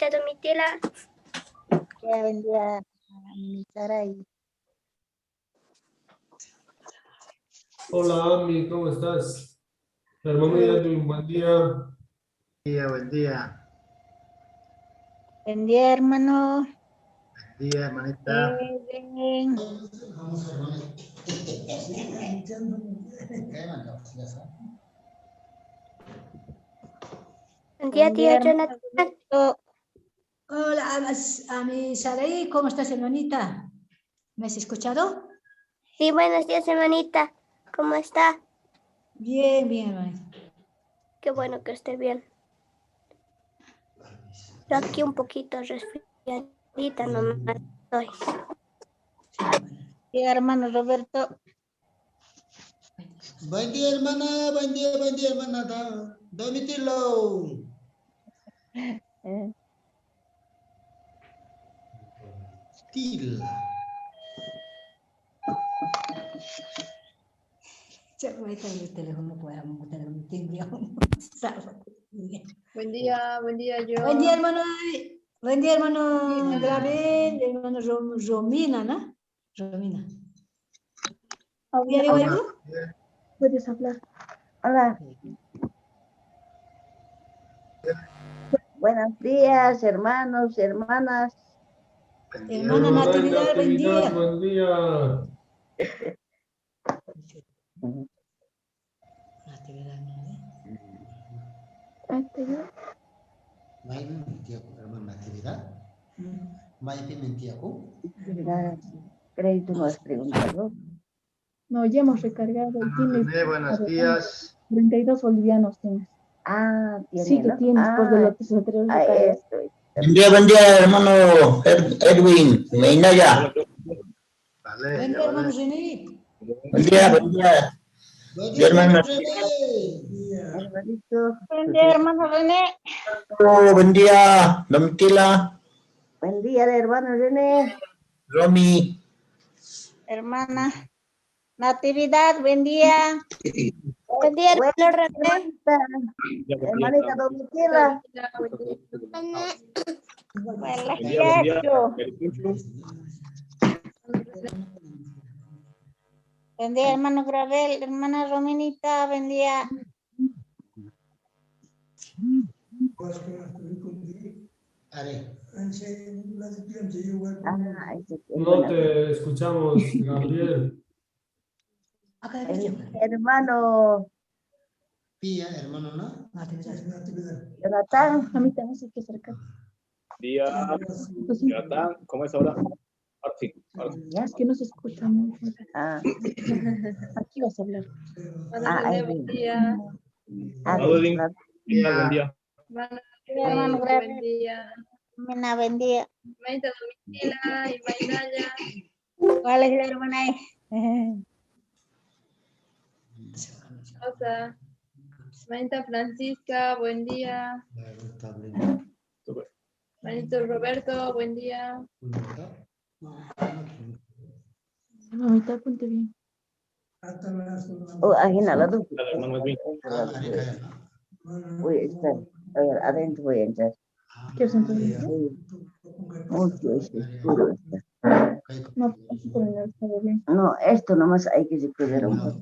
Domitila. Buen día, mi Saray. Hola, Ami, ¿cómo estás? Hermano Edwin, buen día. Buen día, buen día. Buen día, hermano. Buen día, hermanita. Edwin. Buen día, Buen día, tío hermano Jonathan. Roberto. Hola, a mi Saraí, ¿cómo estás, hermanita? ¿Me has escuchado? Sí, buenos días, hermanita. ¿Cómo está? Bien, bien, hermanita. Qué bueno que esté bien. Yo aquí un poquito resfriadita nomás estoy. Sí, hermana. Día, hermano Roberto. Buen día, hermana. Buen día, hermana. Domitilo. Til. Ya, ahorita el teléfono puede teléfono timbre. Buen día, yo. Buen día, hermano. Buen día, hermano Gabriel, hermano Romina, ¿no? Romina. ¿Ya digo algo? Puedes hablar. Hola. Buenos días, hermanos, hermanas. Buen día. Hermana Natividad, buen día. Buen día. Natividad, ¿no? Crédito no has preguntado. No, ya hemos recargado. Hermano Tienes René, buenos días. 32 bolivianos tienes. Ah, tiene, Sí que ¿no? tienes por de Ah, lo que se te ah, esto. Buen día, hermano Edwin Meinaya. Vale, Buen ya día, hermano vale. René. Buen día, buen día. Buen día, hermano. Hermanito. Buen día, hermano René. Oh, buen día, Domitila, Buen día, hermano René. Romy. Hermana Natividad, buen día. Buen día, hermano René. Hermanita, hermanita Domitila. Buenas días. Buen día, hermano Gravel, hermana Rominita, buen día. Ah, ese es No buena. te escuchamos, Gabriel. Acá El hermano Pía, hermano, ¿no? Jonathan. A mí también se que acercar. Día, Jonathan, ¿cómo es ahora? Ahora sí, ahora sí. Es que no se escucha muy fuerte. Ah, Aquí vas a hablar. Hermano Ah, René, ahí buen viene. día. ah, Edwin. claro. ¿Qué tal? Buen día. Hermano Hermano René, Gravel. buen día. Hermana, buen día. Hermanita Domitila y Mainaya. ¿Cuál es la hermana? Rosa. Hermanita Francisca, buen día. Súper. Hermanito Roberto, buen día. Mamita, ponte bien. Oh, ajena la duda. Hola, hermano Edwin. Voy a estar. A ver, adentro voy a entrar. ¿Quieres entrar? Sí. Mucho es oscuro está. No, así también está bien. No, esto nomás hay que recuperar un poco.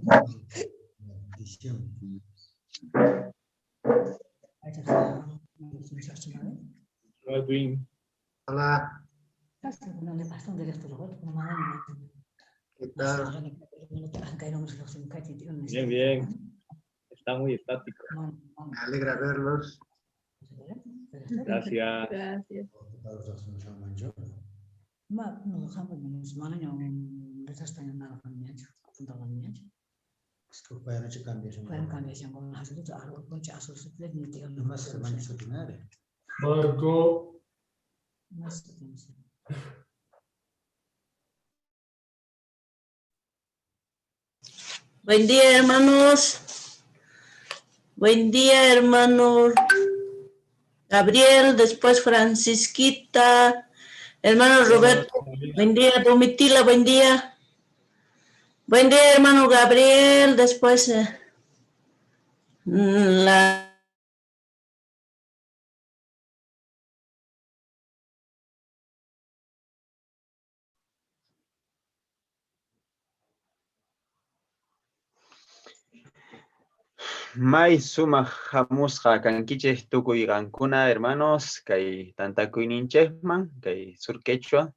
Edwin. Hola, ¿qué tal? Bien, bien. Está muy estático. Me alegra verlos. Gracias. Gracias. Marco. Buen día, hermanos. Buen día, hermano Gabriel, después Francisquita, hermano Roberto. Buen día, Domitila, buen día. Buen día, hermano Gabriel, después la May sumaq hamusqa kankichej tukuy qankuna hermanos kay tantakuyninchejman, kay Sur Quechua.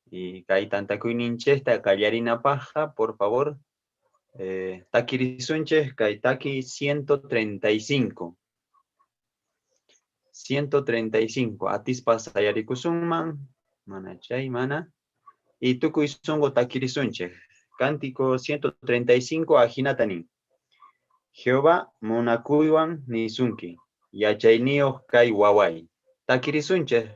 Y kay tantakuyninchejta qallarinapajqa, por favor, takirisunchej kay taki 135. 135, atispa sayarikusunman, mana chay, mana. Y tukuy sonqo takirisunchej. Cántico 135, ajinata nin. Jehová munakuywan nisunki, yachayniyoj kay waway. Takirisunchej.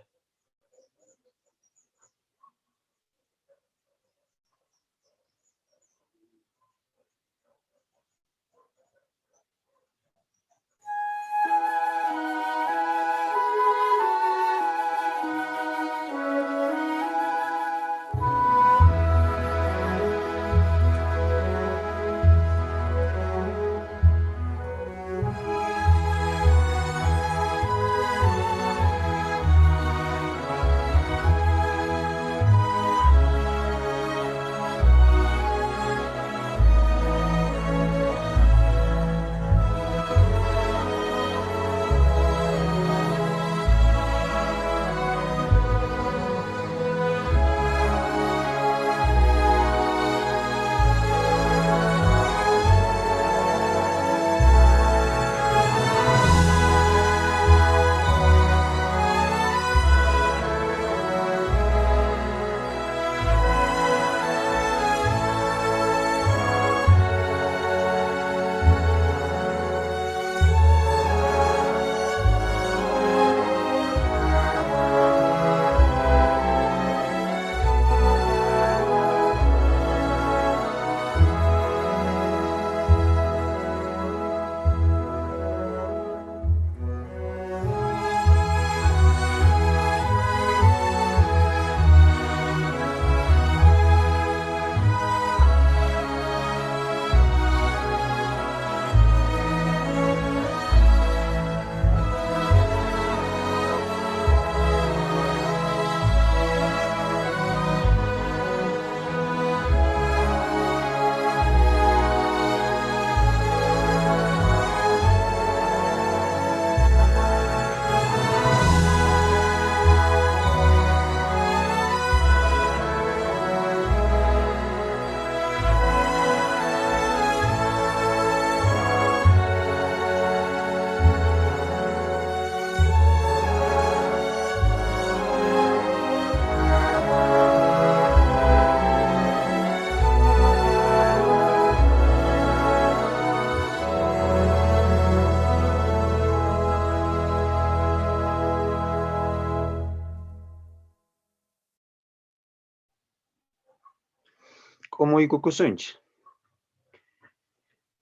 K'umuykukusunchej.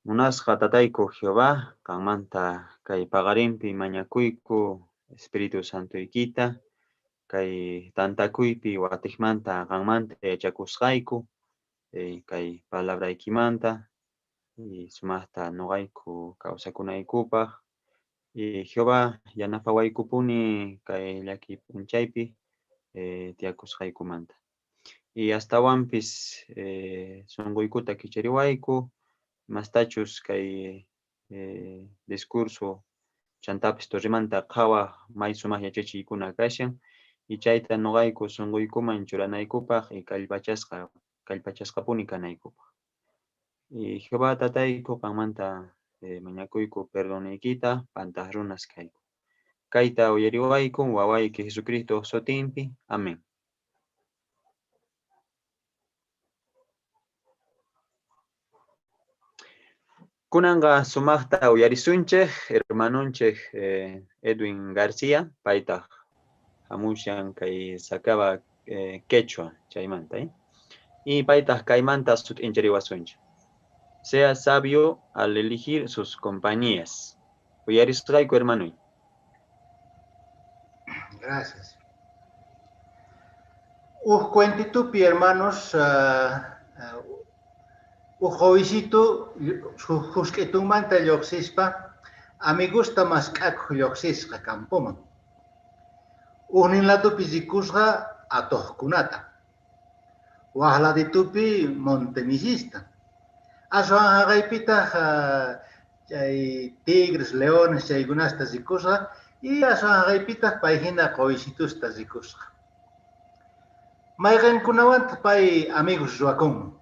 Munasqa tatayku Jehová, qanmanta kay paqarinpi mañakuyku Espíritu Santoykita, kay tantakuypi watejmanta qanmanta yachakusqayku, kay palabraykimanta, y sumajta noqayku kawsakunaykupaj. Y Jehová yanapawaykupuni kay llakiy p'unchaypi tiyakusqaykumanta. Y astawanpis sonqoykuta kichariwayku, mastachus kay discurso chantapis torremanta qhawaj may sumaj yachachiykuna kashan, y chayta noqayku sonqoykuman churanaykupaj y kallpachasqapuni kanaykupaj. Y Jehová tatayku qanmanta mañakuyku perdonaykita pantaj runas kayku. Kayta uyariwayku wawayki Jesucristo sutinpi. Amén. Kunanqa sumajta uyarisunchej hermanunchej Edwin García, paytaj hamushan kay Sacaba Quechua chaymanta. Y paytaj kaymanta sut'inchariwasunchej. Sea sabio al elegir sus compañías. Uyarisqayku, hermanoy. Gracias. Uj cuentitupi, hermanos, uj jovencito jusk'itunmanta lluqsispa amigusta mask'akuq lluqsisqa campoman. Ujnin ladopi rikusqa atuqkunata, waj laditupi montemisista. Aswan haqaypitaq Chay tigres, leones chaykunasta rikusqa y aswan jaqaypitaq pay hina quwisitusta rikusqa. Mayqinkunawantaq pay amigos ruwakunman?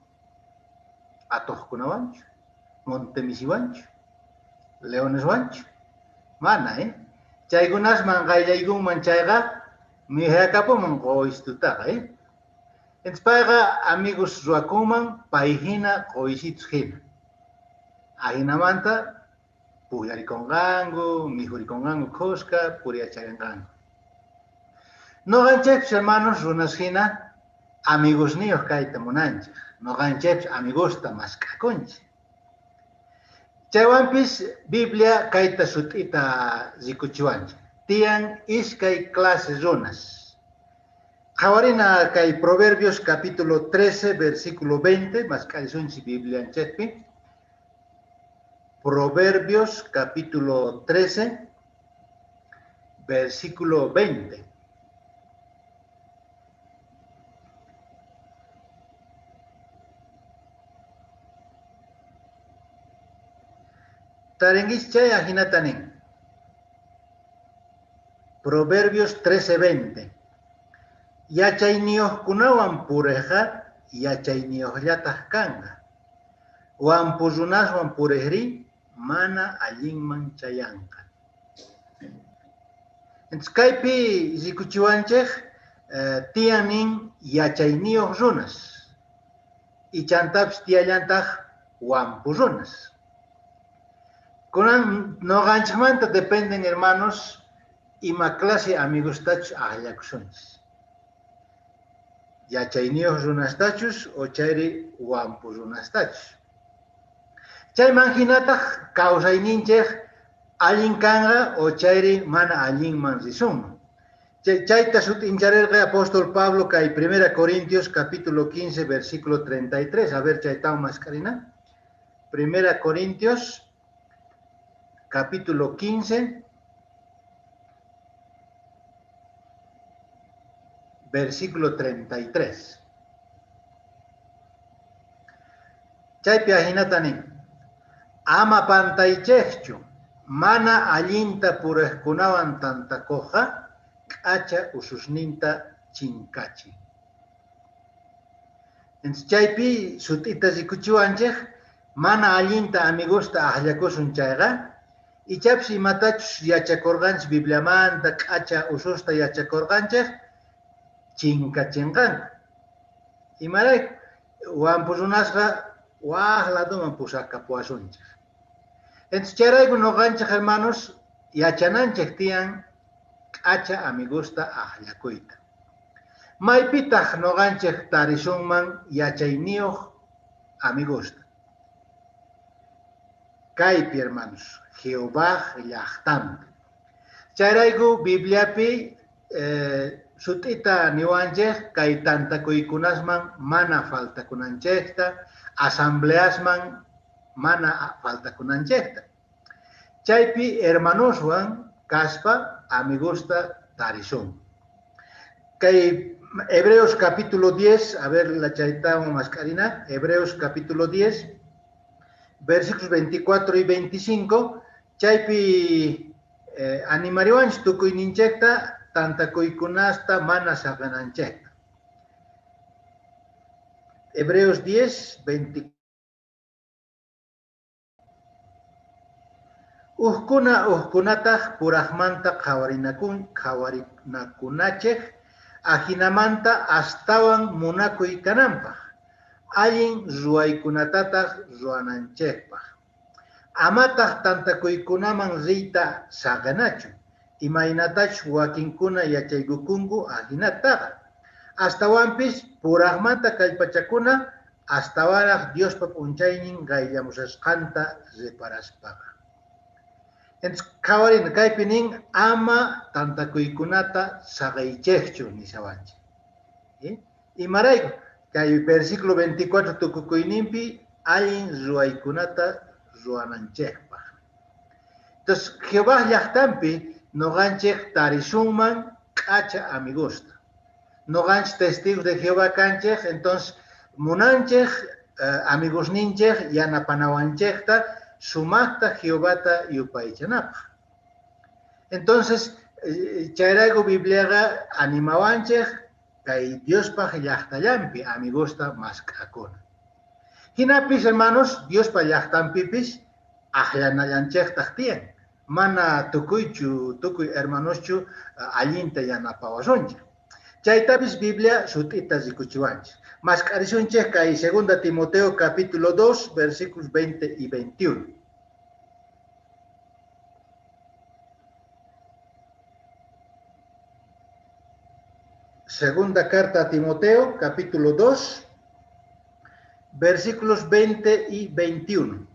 Atuqkunawanchu? Montemisiwanchu? Leoneswanchu? Mana, eh? Chaykunasman qayllaykunman chayqa mikhuyakapuman quwisitutaqa, eh? Entonces payqa amigos ruwakunman pay hina quwisitus hina. Ajinamanta pujllarikonqanku, mikhurikonqanku khuska, puriyacharinqanku. Noqanchejpis hermanos runas hina amigosniyoj kayta munanchej. Noqanchejpis amigosta mask'akunchej. Chaywanpis Biblia kayta sut'ita rikuchiwanchej. Tiyan iskay clase runas. Qhawarina kay Proverbios capítulo 13, versículo 20, mask'arisunchik Biblianchejpi. Proverbios capítulo 13, versículo 20. Tarinkichej chay ajinata nin. Proverbios 13:20. Yachayniyojkunawan purejqa yachayniyojllataj kanqa. Wampu runaswan purejrí mana allinman chayanqa. Entonces kaypi rikuchiwanchej tiyan nin yachayniyoj runas. Ichantapis tiyallantaj wampu runas. Kunan noqanchejmanta dependen, hermanos, ima clase amigostachus ajllakusunchis. Yachayniyoj runastachus o chayri wampu runastachus. Chayman jinataj kawsayninchej allin kanqa o chayri mana allinman risunman. Chayta sut'incharerqa apóstol Pablo kay 1 Corintios capítulo 15 versículo 33. A ver, chaytawan mask'arina. 1 Corintios capítulo 15 versículo 33. Chaypi ajinata nin. Ama pantaychejchu, mana allinta purejkunawan tantakoja, k'acha ususninta chinkachi. Entonces chaypi sut'ita rikuchiwanchej, mana allinta amigosta ajllakusun chayqa, ichapis imatachus yachakorqanchej Bibliamanta, k'acha ususta yachakorqanchej, chinkachinqanku. Imarayku wampu runasqa waj ladoman pusakapuwasunchej. Entonces chayrayku noqanchej hermanos yachananchej tiyan k'acha amigosta ajllakuyta. Maypitaq noqanchej tarisunman yachayniyoj amigosta? Kaypi, hermanos, Jehová llajtanpi. Chayrayku Bibliapi sut'ita niwanchej kay tantakuykunasman mana faltakunanchejta, asambleasman mana faltakunanchejta. Chaypi hermanoswan kaspa amigosta tarisun. Kay Hebreos capítulo 10, a ver la chaytawan mask'arina, Hebreos capítulo 10, versículos 24 y 25, chaypi animariwanchej tukuyninchejta tantakuykunasta mana saqenanchejta. Hebreos 10, 24. Ujkuna ujkunataj purajmanta qhawarinakunachej, ajinamanta astawan munakuy kananpaj, allin ruwaykunatataj ruwananchejpaj. Amataj tantakuykunaman riyta saqenachu, imaynatachus wakinkuna yachaykukunku ajinataqa. Astawanpis purajmanta kallpachakuna, astawanraj Diospa p'unchaynin qayllamusasqanta reparaspaqa. Entonces, qhawarina kaypi nin ama tantakuykunata saqeychejchu nishawanchej. Imarayku kay versículo 24 tukukuyninpi allin ruwaykunata ruwananchejpaj. Entonces, Jehová llajtanpi noqanchej tarisunman k'acha amigosta. Noqanchej testigos de Jehová kanchej, entonces munanchej amigosninchej yanapanawanchejta sumajta Jehovata yupaychanapaj. Entonces, chayrayku Bibliaqa animawanchej kay Diospaj llajtallanpi amigosta mask'akuna. Jinapis, hermanos, Diospa llajtanpipis ajllanallanchejtaj tiyan. Mana tukuychu, tukuy hermanoschu allinta yanapawasunchej. Chaytapis Biblia sut'ita rikuchiwanchej. Mask'arisunchej kay 2 Timoteo capítulo 2, versículos 20 y 21. Segunda carta a Timoteo, capítulo 2, versículos 20 y 21.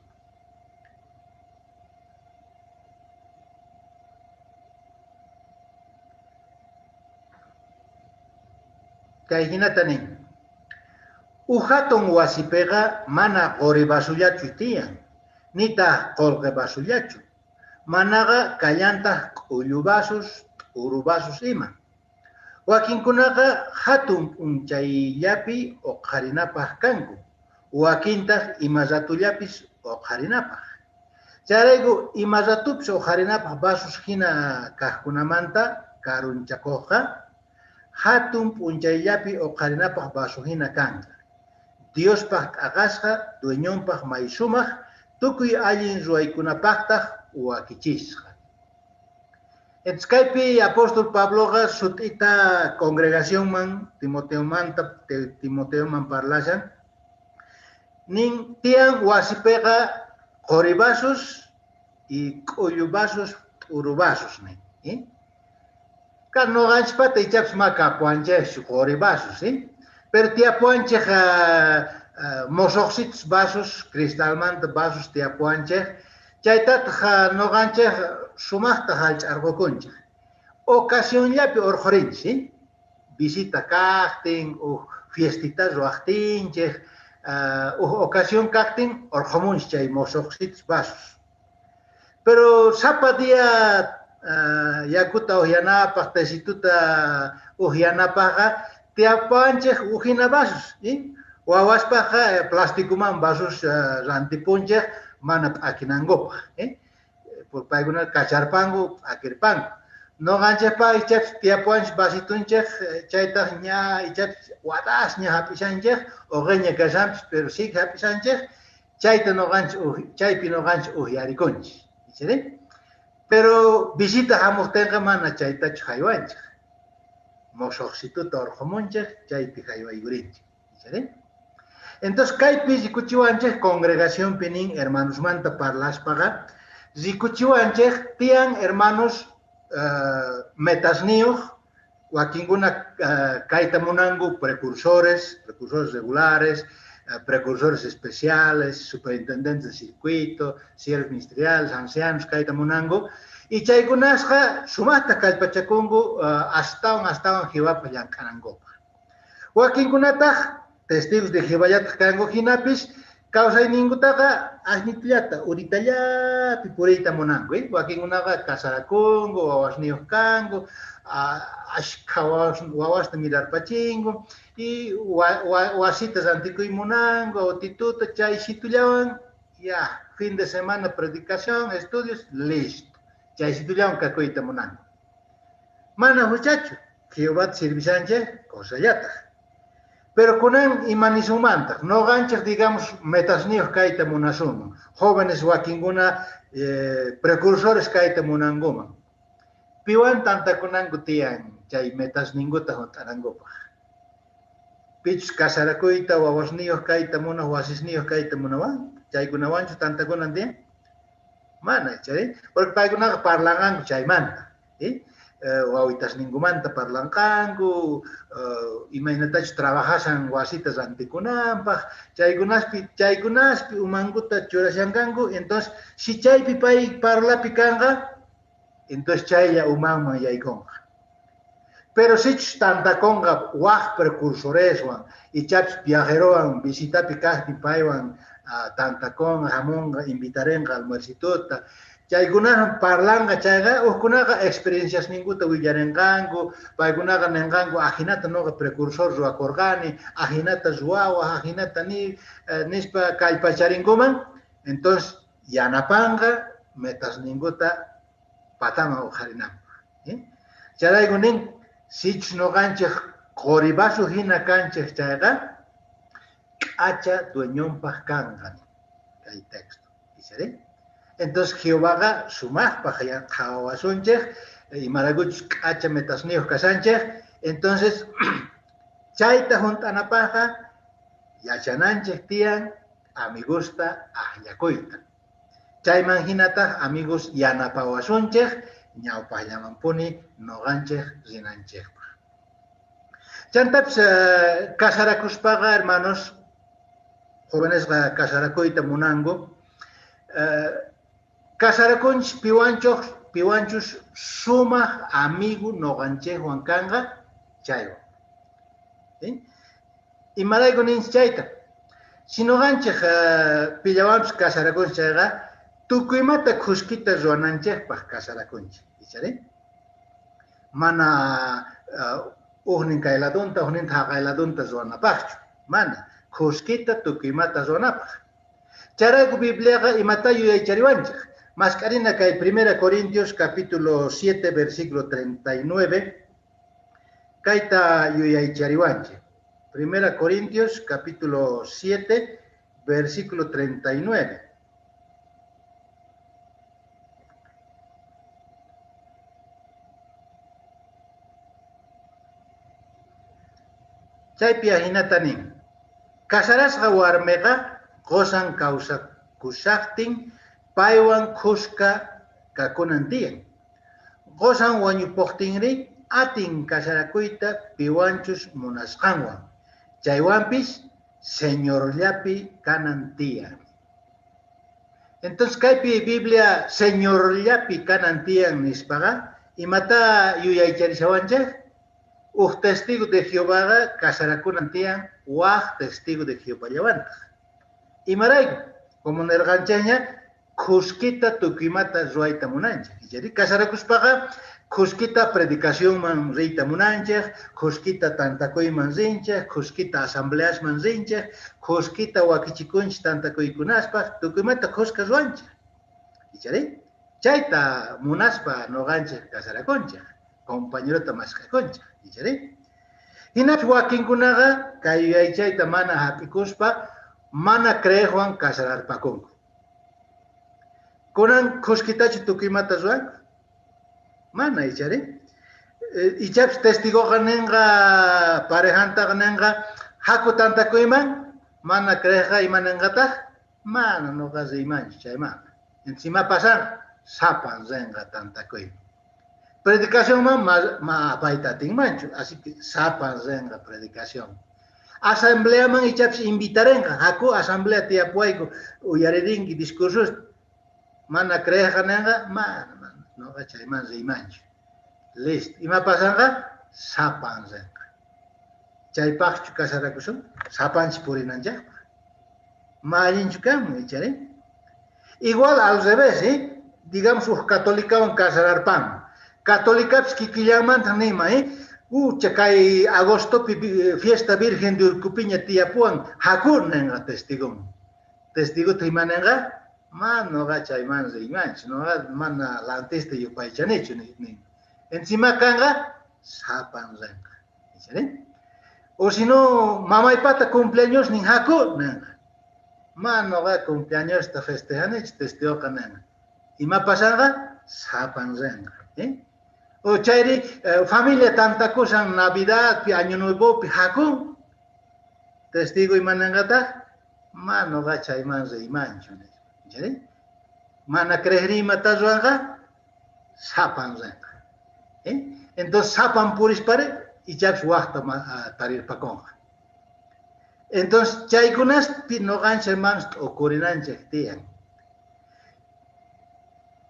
Kay hinata nin. Uj hatun wasipiqa mana qori vasullachu tiyan, nitaq qolqe vasullachu. Manaqa kallantaq k'ullu vasos, t'uru vasos ima. Wakinkunaqa hatun p'unchayllapi uqharinapaq kanku, wakintaq ima ratullapis uqharinapaq. Chayrayku ima ratupis uqharinapaq vasos hina kaqkunamanta karunchakuqqa, hatun p'unchayllapi uqharinapaq vaso hina kanqa. Diospaq t'aqasqa, dueñonpaq may sumaq, tukuy allin ruwaykunapaqtaq wakichisqa. Entonces, kaypi apóstol Pabloqa sut'ita congregacionman, Timoteomanta, Timoteoman parlashan, nin tiyan wasipiqa qori vasos y k'ullu vasos, t'uru vasos nin. ¿Eh? Ka noqanchikpata ichapis ma kapuwanchikchu qori vasos, ¿eh? Pero tiyapuwanchik mosoqsitus vasos, cristalmanta vasos tiyapuwanchik, chaytataq noqanchik sumaqta hallch'arqukunchik. Ocasionllapi urqhurinchik, ¿eh? Visita kaqtin, uj fiestita ruwaqtinchik, uj ocasión kaqtin urqhumunchik chay mosoqsitus vasos. Pero sapa día yakuta ujyanapaq, tecituta ujyanapaqqa tiyapuwanchik ujina vasos, ¿eh? Wawaspaqqa plastikuman vasos rantipunchik mana p'akinankupaq, ¿eh? Por paykuna kacharpanku, p'akirpanku. Noqanchikpaq ichapis tiyapuwanchik vasitunchik, chaytaq ña ichapis watasña hap'ishanchik, uqeña kashanpis, pero sí hap'ishanchik, chayta noqanchik chaypi noqanchik ujyarikunchik, ¿sí? Pero visita hamuqtinqa mana chaytachu haywanchik. Mosoqsituta urqhumunchik, chaypi haywaykurinchik, ¿sí? Entonces, kaypi rikuchiwanchik congregacionpi nin hermanosmanta parlaspaqa, rikuchiwanchik tiyan hermanos metasniyuq, wakinkuna kayta munanku precursores, precursores regulares, precursores especiales, superintendentes de circuito, siervos ministeriales, ancianos, kayta munanku, y chaykunasqa sumaqta kallpachakunku astawan Jehovapaq llank'anankupaq. Wakinkunataq testigos de Jehovallataq kanku hinapis kawsayninkutaqa asnitullata uritallapi puriyta munanku, ¿eh? Wakinkunaqa casarakunku, wawasniyuq kanku, ashkha wawasta mirarpachinku, y wasita rantikuy munanku, autituta, chaysitullawan, ya, fin de semana predicación, estudios, listo. Chaysitullawan kakuyta munanku. Mana huchachu, Jehová sirvishanchik kosallataq. Pero kunan imanisumantaq, noqanchik, digamos, metasniyuq kayta munasunman. Jóvenes wakinkuna precursores kayta munankuman. Piwan tantakunanku tiyan chay metasninkuta hunt'anankupaq. Pichus casarakuyta, wawasniyuq kayta munaq, wasisniyuq kayta munawan, chaykunawanchu tantakunan tiyan? Mana, chay, porque paykunaqa parlanqanku chaymanta, ¿sí? Wawitasninkumanta parlanqanku, imaynatachus trabajasan wasita rantikunanpaq, chaykunaspi umankuta churashanqanku, entonces si chaypi pay parlapi kanqa, entonces chaylla umanman yaykunqa. Pero sichus tantakunqa waj precursoreswan, ichapis viajerowan visitapi kaqpi paywan tantakunqa, hamunqa, invitarenqa almuercituta, chaykunawan parlanqa chayqa, hukkunaqa experienciasninkuta willarenqanku, paykunaqa nenqanku ajinata noqa precursor ruwakurqani, ajinata ruwawaj, ajinata nispa kallpacharinkuman, entonces yanapanqa metasninkuta pataman uqharinanpaj. Chayrayku nin, sichus noqanchej qori vaso jina kanchej chayqa, k'acha dueñonpaj kanqa, kay texto. Icharí? Entonces Jehovaqa sumajpaj qhawawasunchej, imaraykuchus k'acha metasniyoj kashanchej. Entonces chayta junt'anapajqa yachananchej tiyan amigosta ajllakuyta. Chayman jinataj amigos yanapawasunchej ñawpajllamanpuni noqanchej rinanchejpaj. Chantapis casarakuspaqa, hermanos, jovenesqa casarakuyta munanku. Casarakunchis piwanchus sumaj amigo noqanchejwan kanqa chaywan. Imarayku ninchis chayta? Si noqanchej pillawanpis casarakunchis chayqa, tukuymata khuskita ruwananchejpaj casarakunchis, icharí? Mana ujnin kay ladonta, ujninta jaqay ladonta ruwanapajchu, mana, khuskita tukuymata ruwanapaj. Chayrayku Bibliaqa imata yuyaychariwanchej? Mask'arina kay 1 Corintios capítulo 7 versículo 39, kayta yuyaychariwanchej. 1 Corintios capítulo 7 versículo 39. Chaypi ajinata nin: Casarasqa warmeqa qosan kawsakushajtin paywan khuska kakunan tiyan. Qosan wañupojtinrí atin casarakuyta piwanchus munasqanwan. Chaywanpis Señorllapi kanan tiyan. Entonces kaypi Biblia Señorllapi kanan tiyan nispaqa, imatá yuyaycharishawanchej? Uj testigo de Jehovaqa casarakunan tiyan waj testigo de Jehovallawantaj. Imarayku? Como nerqanchejña, khuskita tukuymata ruwayta munanchej. Icharí casarakuspaqa khuskita predicacionman riyta munanchej, khuskita tantakuyman rinchej, khuskita asambleasman rinchej, khuskita wakichikunchej tantakuykunaspaj, tukuymata khuska ruwanchej. Icharí chayta munaspa noqanchej casarakunchej, compañerota mask'akunchej. Icharí jinapis wakinkunaqa kay yuyaychayta mana jap'ikuspa mana creejwan casararpakunku. Kunan khuskitachu tukuymata ruwanku? Mana, icharí? Ichapis testigoqa nenqa, parejantaqa nenqa, jaku tantakuyman, mana creejqa ima nenqataj? Mana noqa riymanchu chaymanta. Entonces ima pasan? Sapan renqa tantakuyman. Predicacionman ma apayta atinmanchu, así que sapan renqa predicación. Asambleaman ichapis invitarenqa, jaku asamblea tiyapuwayku, uyaririnki discursos, mana creejqa nenqa, mana, mana, noqa chayman riymanchu. Listo. Ima pasanqa? Sapan renqa. Chaypaqchu casarakusun? Sapanchis purinanchejpaj. Ma allinchu kanman, icharí? Igual al revés, ¿eh? Digamos, uj católicawan casararpan. Católicapis kikillanmanta nima, ¿eh? Ucha kay agostopi fiesta Virgen de Urcupiña tiyapuwan, jaku nenqa testigon. Testigota ima nenqa? Ma noqa chayman riymanchu, noqa mana lantista yupaychanichu nin. Encima kanqa sapan renqa. Icharí? O si no, mamaypata cumpleaños nin jaku nenqa. Ma noqa cumpleañosta festejanichu, testigoqa nenqa. Ima pasanqa? Sapan renqa. ¿Eh? O chayri familia tantakusan Navidadpi, Año Nuevopi, jaku. Testigo ima nenqataj? Ma noqa chayman riymanchu, nispa. Icharí? Mana creejri imata ruwanqa? Sapan renqa. ¿Eh? Entonces sapan purispari ichapis wajta tarirpakonqa. Entonces chaykunaspi noqanchej hermanos t'ukurinanchej tiyan.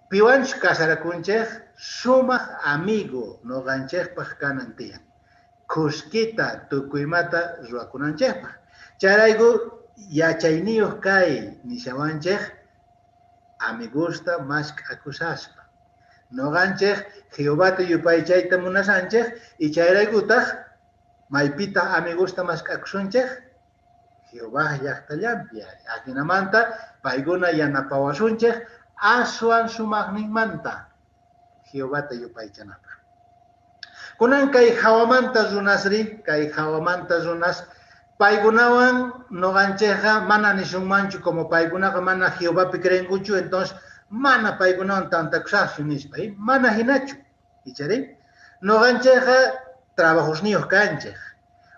Piwanchus casarakunchej sumaj amigo noqanchejpaj kanan tiyan. Khuskita tukuymata ruwakunanchejpaj. Chayrayku yachayniyoj kay nishawanchej amigosta mask'akushaspa. Noqanchej Jehovata yupaychayta munashanchej y chayraykutaj maypitaj amigosta mask'akusunchej? Jehová llajtallanpi ari. Ajinamanta paykuna yanapawasunchej aswan sumajninmanta Jehovata yupaychanapaj. Kunan kay hawamanta runasri, kay hawamanta runas, paykunawan noqanchejqa mana nisunmanchu como paykunaqa mana Jehovapi creenkuchu, entonces mana paykunawan tantakusaqchu nispa, mana hinachu, ichari? Noqanchejqa trabajosniyoj kanchej,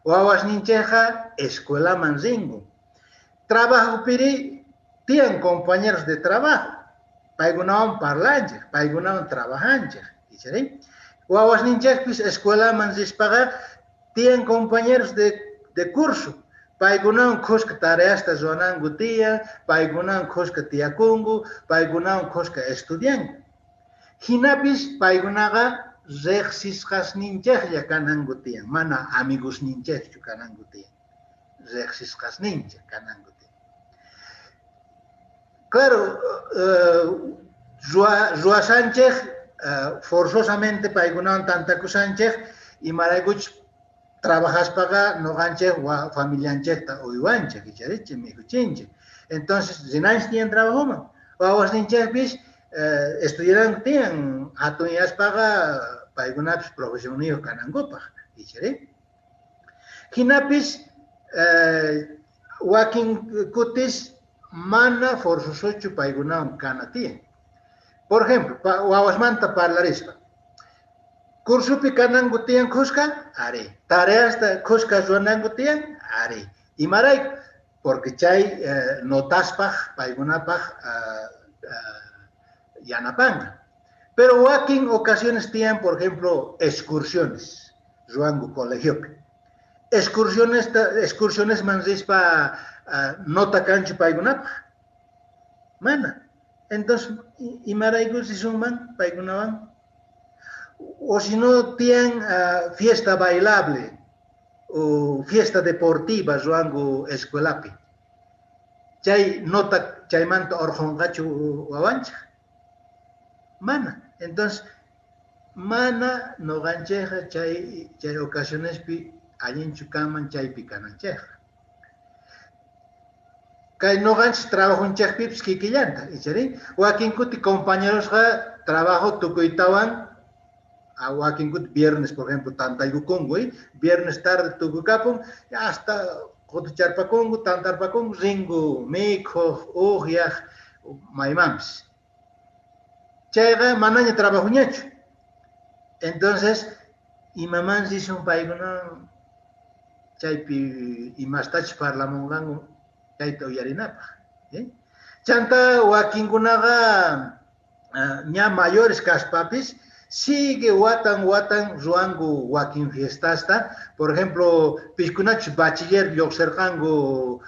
wawasninchejqa escuelaman rinku. Trabajopiri tiyan compañeros de trabajo, paykunawan parlanchej, paykunawan trabajanchej, ichari? Wawasninchejpis escuelaman rispaqa tiyan compañeros de curso, paykunawan khuska tareasta ruwananku tiyan, paykunawan khuska tiyakunku, paykunawan khuska estudianku. Jinapis paykunaqa riqsisqasninchejlla kananku tiyan, mana amigosninchejchu kananku tiyan, riqsisqasninchej kananku tiyan. Claro, ruwasanchej forzosamente paykunawan tantakusanchej, imaraykuchus trabajaspaqa noqanchej familianchejta uywanchej, icharichej, mikhuchinchej. Entonces, rinanchej tiyan trabajoman. Wawasninchejpis estudiananku tiyan, hatunyaspaqa paykunapis profesionniyuq kanankupaq, ichari? Jinapis wakin kutis mana forzosochu paykunawan kana tiyan. Por ejemplo, wawasmanta parlarispa. Cursopi kananku tiyan khuska? Ari. Tareasta khuska ruwananku tiyan? Ari. Imarayku? Porque chay notaspaj paykunapaj yanapanqa. Pero wakin ocasiones tiyan, por ejemplo, excursiones, ruwanku colegiopi. Excursionesman rispa nota kanchu paykunapaj? Mana. Entonces, imarayku risunman paykunawan? O si no, tiyan fiesta bailable o fiesta deportiva ruwanku escuelapi. Chay nota chaymanta orqhunqachu wawanchej? Mana. Entonces, mana noqanchejqa chay ocasionespi allinchu kanman chaypi kananchejqa. Kay noqanchej trabajonchejpipis kikillanta, ichari? Wakin kuti compañerosqa trabajo tukuytawan, wakin kuti viernes, por ejemplo, tantaykukunku, viernes tarde tukukapun, hasta qutucharpakunku, tantarpakunku, rinku mikhuj, ujyaj, maymanpis. Chayqa manaña trabajuñachu. Entonces, imaman risun paykuna chaypi imastachus parlamunqanku chayta uyarinapaj. Chanta wakinkunaqa ña mayores kaspapis sigue watan watan ruwanku wakin fiestasta. Por ejemplo, piskunachus bachiller lluqsirqanku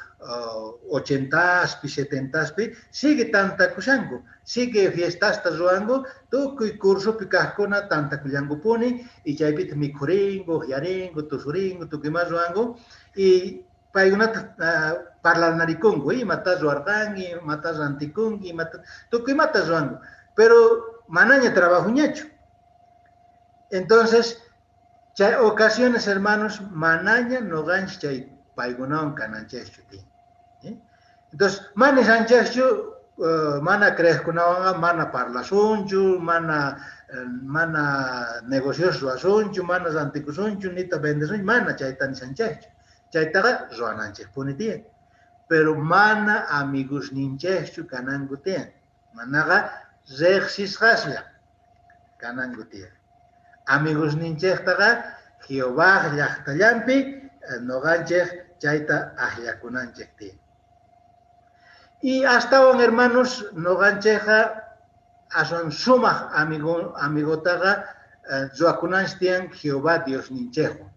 80spi, 70spi, sigue tantakushanku, sigue fiestasta ruwanku, tukuy cursopi kajkuna tantakullankupuni, y chaypita mikhuringu, uqyaringu, tusuringu, tukuy ima ruwanku, y paykunata parlanarikunku, imata ruwarqanki, imata rantikunki, imata, tukuy imata ruwanku, pero manaña trabajuñachu. Entonces, chay ocasiones, hermanos, manaña noqanchis chay paykunawan kananchejchu tiyan. Entonces, mana nishanchejchu, mana creejkunawanqa mana parlasunchu, mana negocios ruwasunchu, mana rantikusunchu, nita vendesunchu, mana chayta nishanchejchu. Chaytaqa ruwananchejpuni tiyan. Pero mana amigosninchejchu kananku tiyan. Manaqa riqsisqaslla kananku tiyan. Amigosninchejtaqa Jehová llajtallanpi noqanchej chayta akllakunanchej tiyan. Y astawan, hermanos, noqanchejqa aswan sumaj amigotaqa ruwakunanchej tiyan Jehová Diosninchejwan.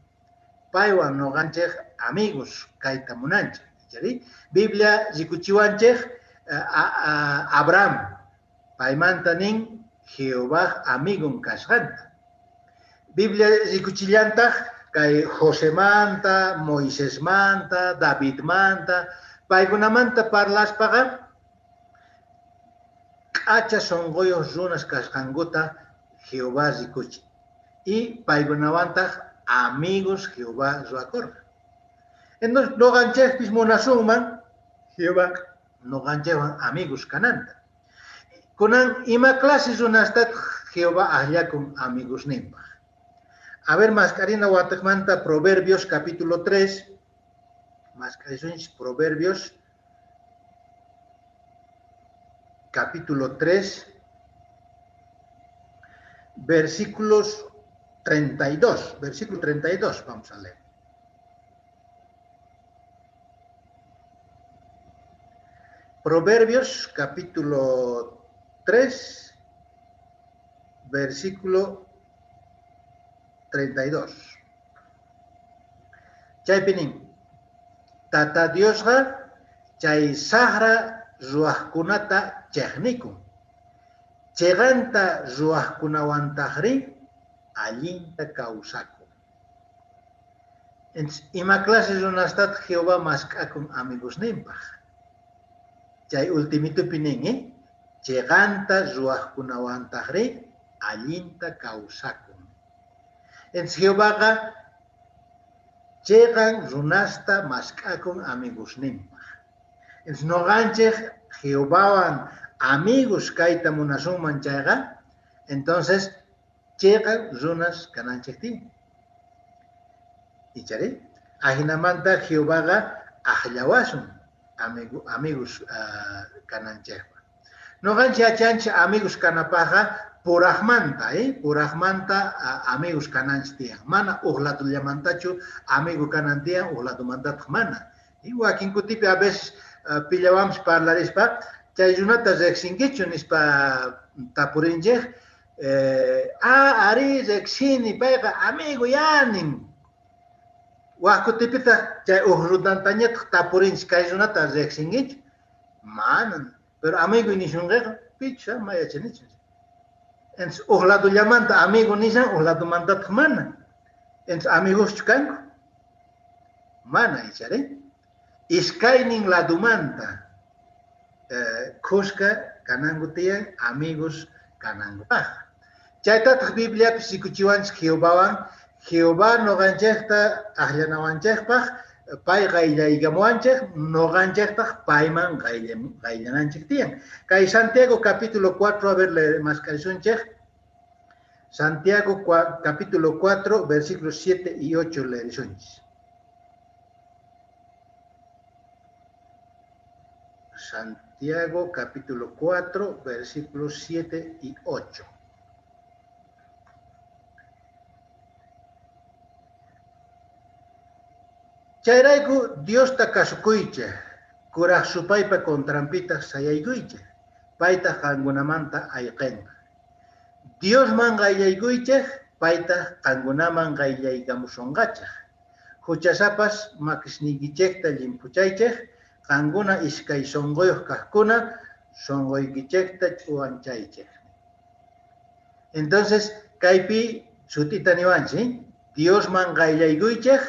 Paywan noqanchej amigos kayta munanchej. Biblia rikuchiwanchej Abraham paymanta nin Jehová amigon kasqanta. Biblia rikuchillantaj kay Josemanta, Moisesmanta, Davidmanta, paykunamanta parlaspaqa k'acha sonqoyuq runas kasqankuta Jehová rikuchin. Y paykunawantaj amigos Jehová ruwakurqa. Entonces, noqanchejpis munasunman Jehová noqanchejwan amigos kananta. Kunan, ima clase runastataq Jehová ajllakun amigosninpaj? A ver, mask'arina watejmanta Proverbios capítulo 3. Mask'arisunchis Proverbios capítulo 3, versículos 32. Versículo 32, vamos a leer. Proverbios capítulo 3, versículo 32. Chaypi nin, Tata Diosqa chay sajra ruwajkunata chejnikun. Cheqanta ruwajkunawantajrí allinta kawsakun. Entonces, ima clase runastataq Jehová mask'akun amigosninpaj? Chay ultimitupi nin, ¿eh? Cheqanta ruwajkunawantajrí allinta kawsakun. Entonces, Jehovaqa cheqan runasta mask'akun amigosninpaj. Entonces, noqanchej Jehovawan amigos kayta munasunman chayqa, entonces cheqan runas kananchej tiyan. Ichari? Ajinamanta Jehovaqa ajllawasun amigos kananchejpaj. Noqanchej yachanchej amigos kanapajqa purajmanta, purajmanta amigos kananchej tiyan. Mana uj latullamantachu amigo kanan tiyan, uj latumantataq mana. Y wakin kutipi a veces pillawanpis parlarispa, chay runata rejsinkichu nispa tapurinchej, ari rejsini, payqa amigo ya nin. Waj kutipitaq chay uj runatañataq tapurinchej, kay runata rejsinkichu? Mana, pero amigo nishunqeqa, picha, ma yachanichu. Entonces, uj ladullamanta amigo nishan, uj ladumantataq mana. Entonces, amigoschu kanku? Mana, ichari? Iskaynin ladumanta khuska kananku tiyan, amigos kanankupaj. Chaytataq Bibliapis rikuchiwanchik Jehovawan, Jehová noqanchejta ajllanawanchejpaj, pay qayllaykamuwanchej, noqanchejtaj payman qayllananchej tiyan. Kay Santiago capítulo 4, a ver, le mask'arisunchej. Santiago capítulo 4, versículos 7 y 8 leerisunchis. Santiago capítulo 4, versículos 7 y 8. Chayrayku Diosta kasukuychej, kuraj supaypa contranpitaj sayaykuychej, paytaj qankunamanta ayqenqa. Diosman qayllaykuychej, paytaj qankunaman qayllaykamusonqachej. Huchasapas makisniykichejta llimphuchaychej, qankuna iskay sonqoyoj kajkuna sonqoykichejta ch'uwanchaychej. Entonces, kaypi sut'ita niwanchik, Diosman qayllaykuychej,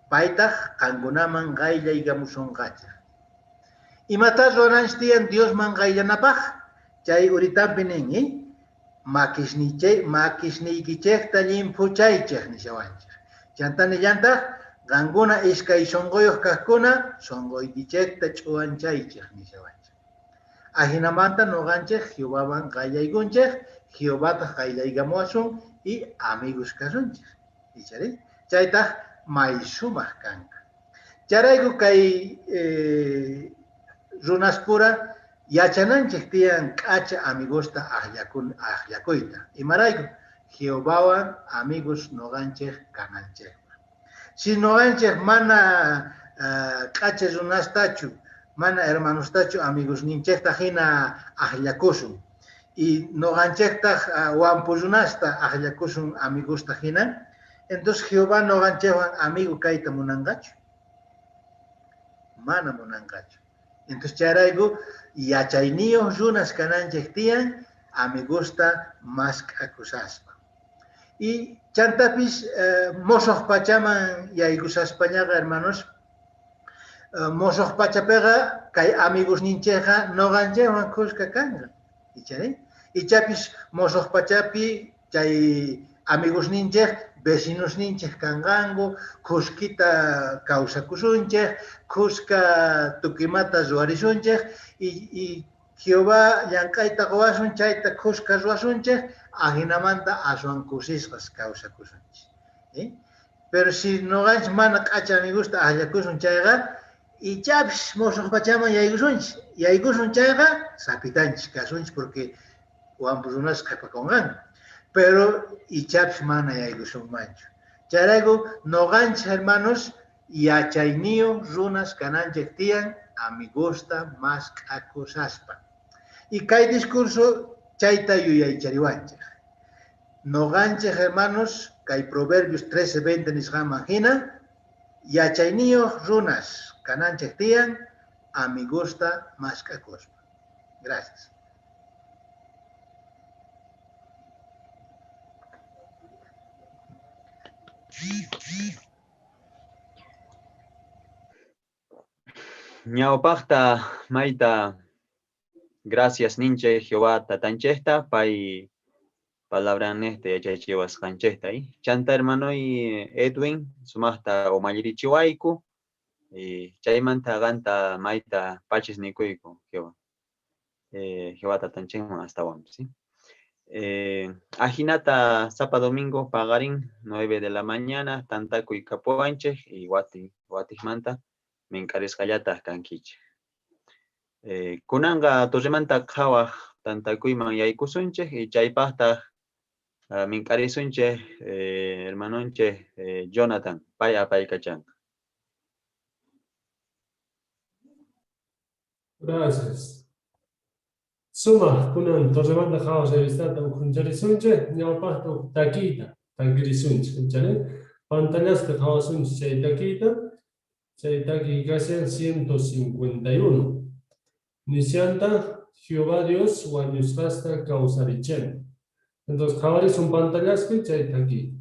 paytaj qankunaman qayllaykamusonqachej. Imata ruwananchik tiyan Diosman qayllanapaj? Chay uritampi nin, makisniykichejta llimphuchaychej nishawanchej. Chantá nillantaj, qankuna iskay sonqoyoj kajkuna sonqoykichejta ch'uwanchaychej nishawanchej. Ajinamanta noqanchej Jehovawan qayllaykunchej, Jehovataq qayllaykamuwasun y amigos kasunchej. Ichari? Chaytaj may sumaq kanqa. Chayrayku kay runaspura yachananchej tiyan k'acha amigosta ajllakuyta. Imarayku Jehovawan amigos noqanchej kananchejpaj. Si noqanchej mana k'acha runastachu, mana hermanostachu amigosninchejta hina ajllakusun. Y noqanchejtaj wampu runasta ajllakusun amigosta hina, entonces Jehová noqanchejwan amigo kayta munanqachu? Mana munanqachu. Entonces chayrayku yachayniyoj runas kananchej tiyan amigosta mask'akusaspa. Y chantapis mosoj pachaman yaykusaspañaqa, hermanos, mosoj pachapiqa kay amigosninchejqa noqanchejwan khuska kanqa. Ichari? Ichapis mosoj pachapi chay amigosninchej Vecinosninchej kanqanku, khuskita kawsakusunchej, khuska tukimata ruwarisunchej y Jehová llank'ayta quwasun chayta khuska ruwasunchej, ajinamanta aswan kusisqas kawsakusunchej. Pero si noqanchej mana k'acha amigusta ajllakusun chayqa, ichapis musuq pachaman yaykusunchej. Yaykusun chayqa sapitanchis kasunchis porque wampu runas qhipakunqanku. Pero ichapis mana yaykusunmanchu. Chayrayku noqanchis hermanos yachayniyuq runas kananchik tiyan amigusta mask'akusaspa. Y kay discurso chayta yuyaychariwanchej. Noqanchej hermanos kay Proverbios 13:20 nisqanman hina yachayniyuq runas kananchik tiyan amigusta mask'akuspa. Gracias. Ñawpaqta mayta gracias ninchej Jehová tatanchejta pay palabranejta yachachiwasqanchejta. Chanta hermanoy Edwin sumaqta umallirichiwayku chaymanta qanta mayta pachis nikuyku Jehová. Jehová tatanchejman astawanpis. ¿Sí? Ajinata sapa domingo paqarin 9 de la mañana tantakuy kapuwanchej y watijmanta mink'arisqallataq kankichej. Kunanqa torremanta qhawaj tantakuyman yaykusunchej y chaypaqtaq mink'arisunchej hermanonchej Jonathan pay apaykachanqa. Gracias. Sumaq kunan torremanta qhawaj revistata ukhuncharisunchej, ñawpaqta uj takiyta takirisunchej, chani pantallaspi qhawasunchej chay takiyta, chay takiy kashan 151. Nishanta Jehová Dios wañusqasta kawsarichin. Entonces qhawarisun pantallaspi chay takiy.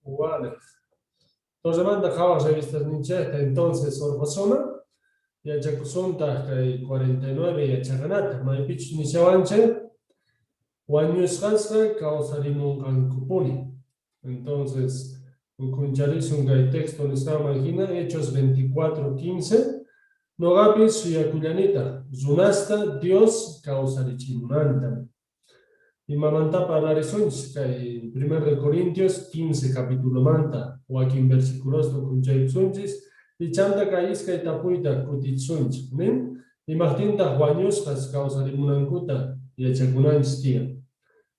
Wale. Torremanta qhawaq revistasninchejta entonces orqhusuna yachakusuntaq kay 49 yachaqanata maypichus nishawanchej wañusqasqa kawsarimunqankupuni. Entonces, ukhuncharisun kay texto nisqanman hina Hechos 24:15 noqapis suyakullanitaq runasta Dios kawsarichimunanta. Imamanta parlarisunchis kay 1 de Corintios 15 capitulomanta wakin versículosta ukhunchaykusunchis y chanta kay iskay tapuyta kutichisunchis nin imajtintaq wañusqas kawsarimunankuta yachakunanchis tiyan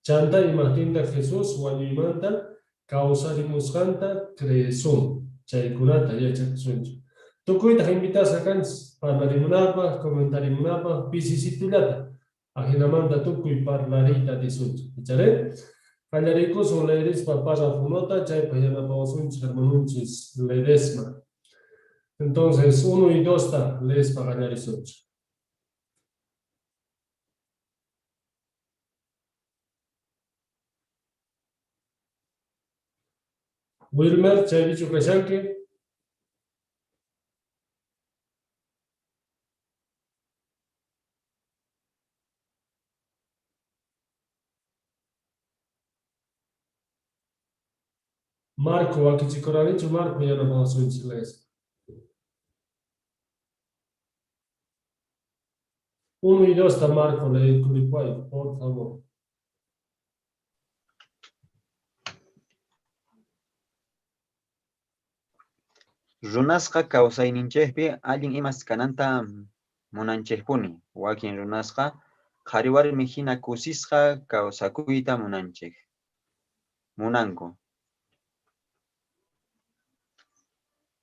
chanta imajtintaq Jesús wañuymanta kawsarimusqanta creesun chaykunata yachakusunchis tukuytaq invitasqa kanchis parlarimunapaq comentarimunapaq pisisitullata ajinamanta tukuy parlariyta atisunchis ichare qallariykusun leerispa párrafo unota chaypaq yanapawasunchis hermanunchis Ledesma. Entonces 1 y 2 ta leespa qallarisunchis. Wilmer, chaypichu kashanki? Marco, wakichikuranichu Marco yanapawasunchis leespa. 1 y 2 ta Marco leekuripay, por favor. Runasqa kawsayninchejpi allin imas kananta munanchejpuni. Wakin runasqa qhari warmi hina kusisqa kawsakuyta munanchej. Munanku.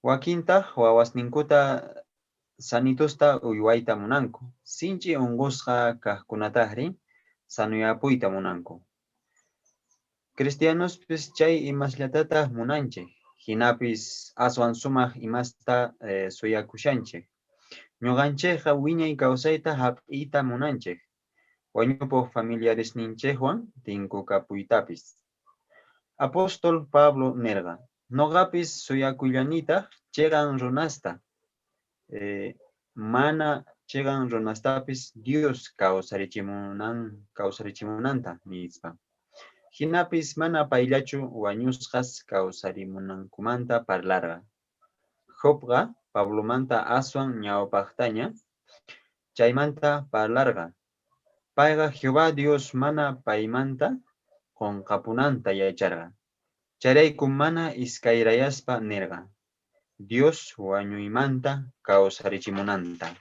Wakintaq wawasninkuta sanitusta uywayta munanku. Sinchi unqusqa kajkunatajri sanuyapuyta munanku. Cristianospis chay imasllatataj munanchej. Jinapis aswan sumaq imasta suyakushanchej. Ñuqanchejqa wiñay kawsayta hap'iyta munanchej. Wañupuq familiaresninchejwan tinkukapuytapis. Apóstol Pablo nerqa, noqapis suyakullanitaq cheqan runasta. Mana cheqan runastapis Dios kawsarichimunanta nispa. Jinapis mana payllachu wañusqas kawsarimunankumanta parlarqa. Jobqa Pablomanta aswan ñawpaqtaña chaymanta parlarqa. Payqa Jehová Dios mana paymanta qunqapunanta yacharqa. Chayrayku mana iskayrayaspa nirqa Dios wañuymanta kawsarichimunanta.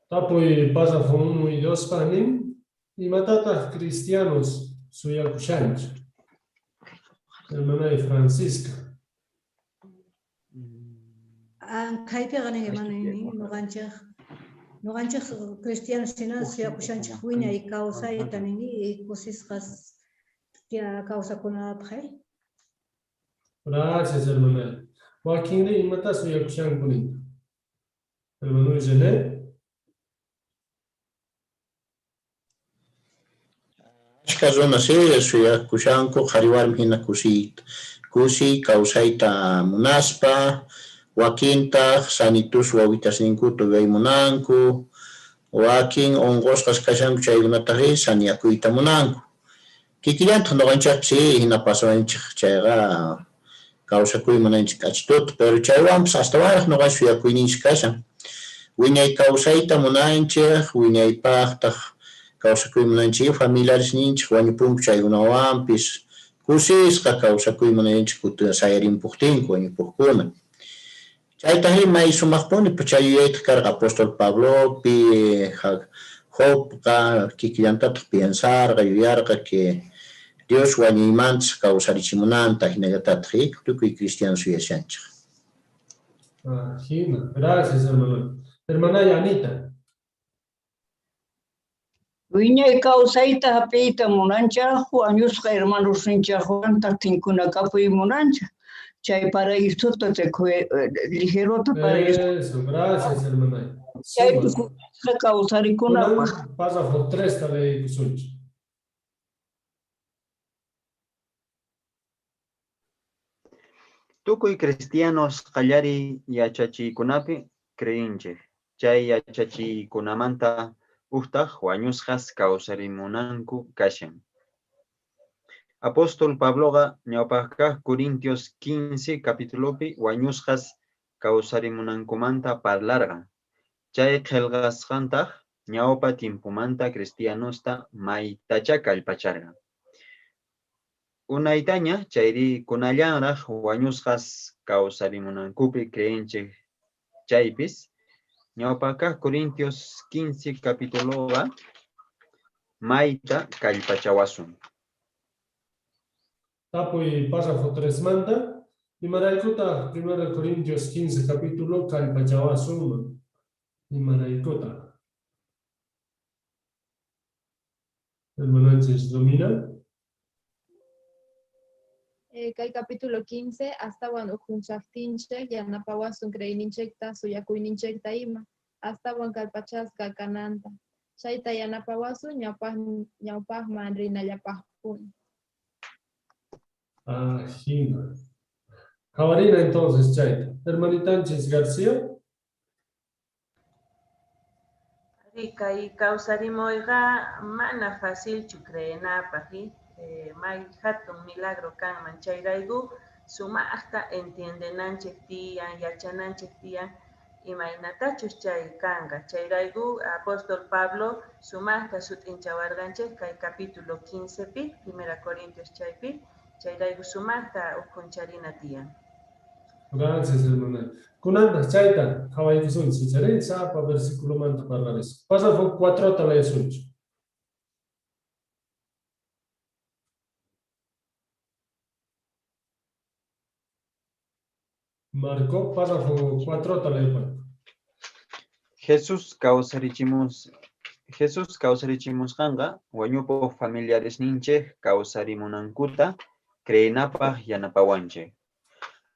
Tapuy párrafo 1 y 2 pa nin imatataq cristianos suyakushanchik. Hermana Francisca. Kaypiqa nin hermano nin noqanchej cristianos hina suyakushanchik wiñay kawsayta nin kusisqas kawsakunapaq. Gracias, hermana. Wakinri imata suyakushanku nin. Hermano René. Achka runas suyakushanku qhari warmi hina kusiy kawsayta munaspa, wakintaq sanitus wawitasninkuta uyway munanku, wakin unqusqas kashanku chaykunataqri saniyakuyta munanku. Kikillantaq noqanchejpis hina pasawanchej chayqa kawsakuy munanchik k'achituta, pero chaywanpis astawanraq noqanchik suyakuyninchik kashan. Wiñay kawsayta munanchej, wiñaypaqtaq kawsakuy munanchik familiaresninchik wañupunku chaykunawanpis kusisqa kawsakuy munanchik kutin sayarimpuqtinku wañupuqkuna. Chaytaqri may sumaqpuni chay yuyaytaq karqa apóstol Pablopi, Jobqa kikillantataq piensarqa yuyarqa que Dios wañuymantas kawsarichimunanta hinallatataq tukuy cristiano suyashanchik. Hina, gracias hermano. Hermana Yanita. Wiñay kawsayta hap'iyta munanchaj, wañusqa hermanosninchajwantaq tinkunakapuy munanchaj. Chay paraísota ligerota paraíso. Eso, gracias hermana. Chaypi kawsarikunapaq. Párrafo 3 ta leykusunchik. Tukuy cristianos qallariy yachachiykunapi creenchej. Chay yachachiykunamanta ujtaj wañusqas kawsarimunanku kashan. Apóstol Pabloqa ñawpaj kaj Corintios 15 capitulopi wañusqas kawsarimunankumanta parlarqa. Chay qhelqasqantaj ñawpa tiempomanta cristianosta maytachá kallpacharqa. Unaytaña chayri kunallanraj wañusqas kawsarimunankupi creenchej chaypis, ñawpa kaj Corintios 15 capituloqa mayta kallpachawasun. Tapuy párrafo 3 manta. Imaraykutaj 1 Corintios 15 capítulo kallpachawasunman? Imaraykutaj? Hermananchis Romina. Kay capítulo 15 astawan ukhunchajtinchej yanapawasun creeyninchejta suyakuyninchejta ima astawan kallpachasqa kananta. Chayta yanapawasun ñawpajman rinallapajpuni. Ajina. Javarina entonces, chayta. Hermanitanchis García. Kay kawsarimoyqa mana facilchu creenapaj, may hatun milagro kanman chayrayku sumaqta entiendenanchej tiyan, yachananchej tiyan imaynatachus chay kanqa. Chayrayku apóstol Pablo sumaqta sut'inchawarqanchej kay capítulo 15 pi, 1 Corintios chaypi, chayrayku sumaqta ukhuncharina tiyan. Gracias, hermana. Kunantaj chayta qhawaykusunchik, chayri sapa versículomanta parlarisun. Párrafo 4 leesunchik. Marco, párrafo 4 leepan. Jesús kawsarichimusqanqa wañupoj familiaresninchej kawsarimunankuta creenapaj yanapawanchej.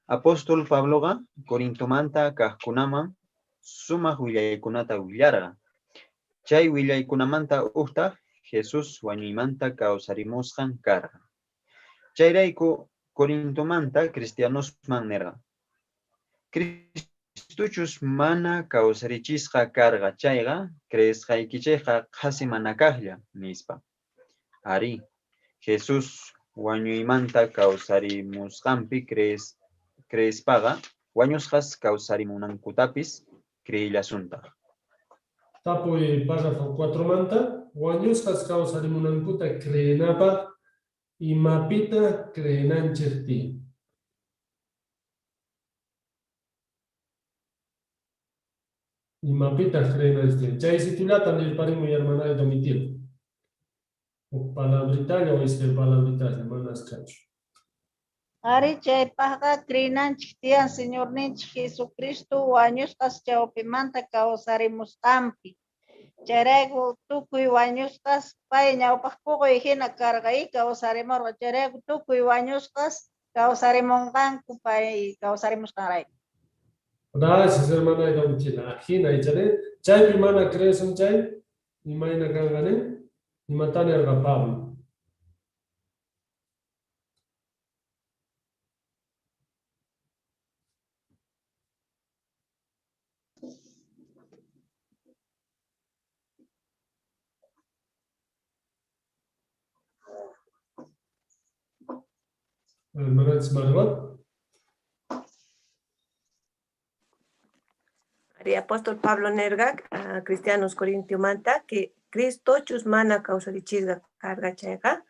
Apóstol Pabloqa Corintomanta kajkunaman sumaj willaykunata willarqa. Chay willaykunamanta ujtaj Jesús wañuymanta kawsarimusqan karqa. Chayrayku Corintomanta cristianosman nerqa: Cristochus mana kawsarichisqa karqa chayqa, creesqaykichejqa qhasi mana kajlla, nispa. Arí, Jesús wañuymanta kawsarimusqanpi creespaqa, wañusqas kawsarimunankutapis creellasuntaj. Tapuy párrafo 4 manta, wañusqas kawsarimunankuta creenapaj, imapita creenanchej tiyan. Imapita creenanchej tiyan. Chay situllata nirparimuy hermanay Domitila. O palabritalla o iskay palabritalla, manas kachu. Ari chaypajqa creenanchej tiyan Señorninchej Jesucristo wañusqas chawpimanta kawsarimusqanpi. Chayrayku tukuy wañusqas pay ñawpaj puquy hina karqa y kawsarimurqa. Chayrayku tukuy wañusqas kawsarimunqanku pay kawsarimusqanrayku. Gracias, hermana Domitila. Ajina, ichare. Chaypi mana creesun chay, imayna kanqa ne? Imata nerqa Pablo. Hermana Margot. Ari apóstol Pablo nerga, cristianos Corintiomanta, que Cristo chus mana kawsarichisqa karqa chayqa,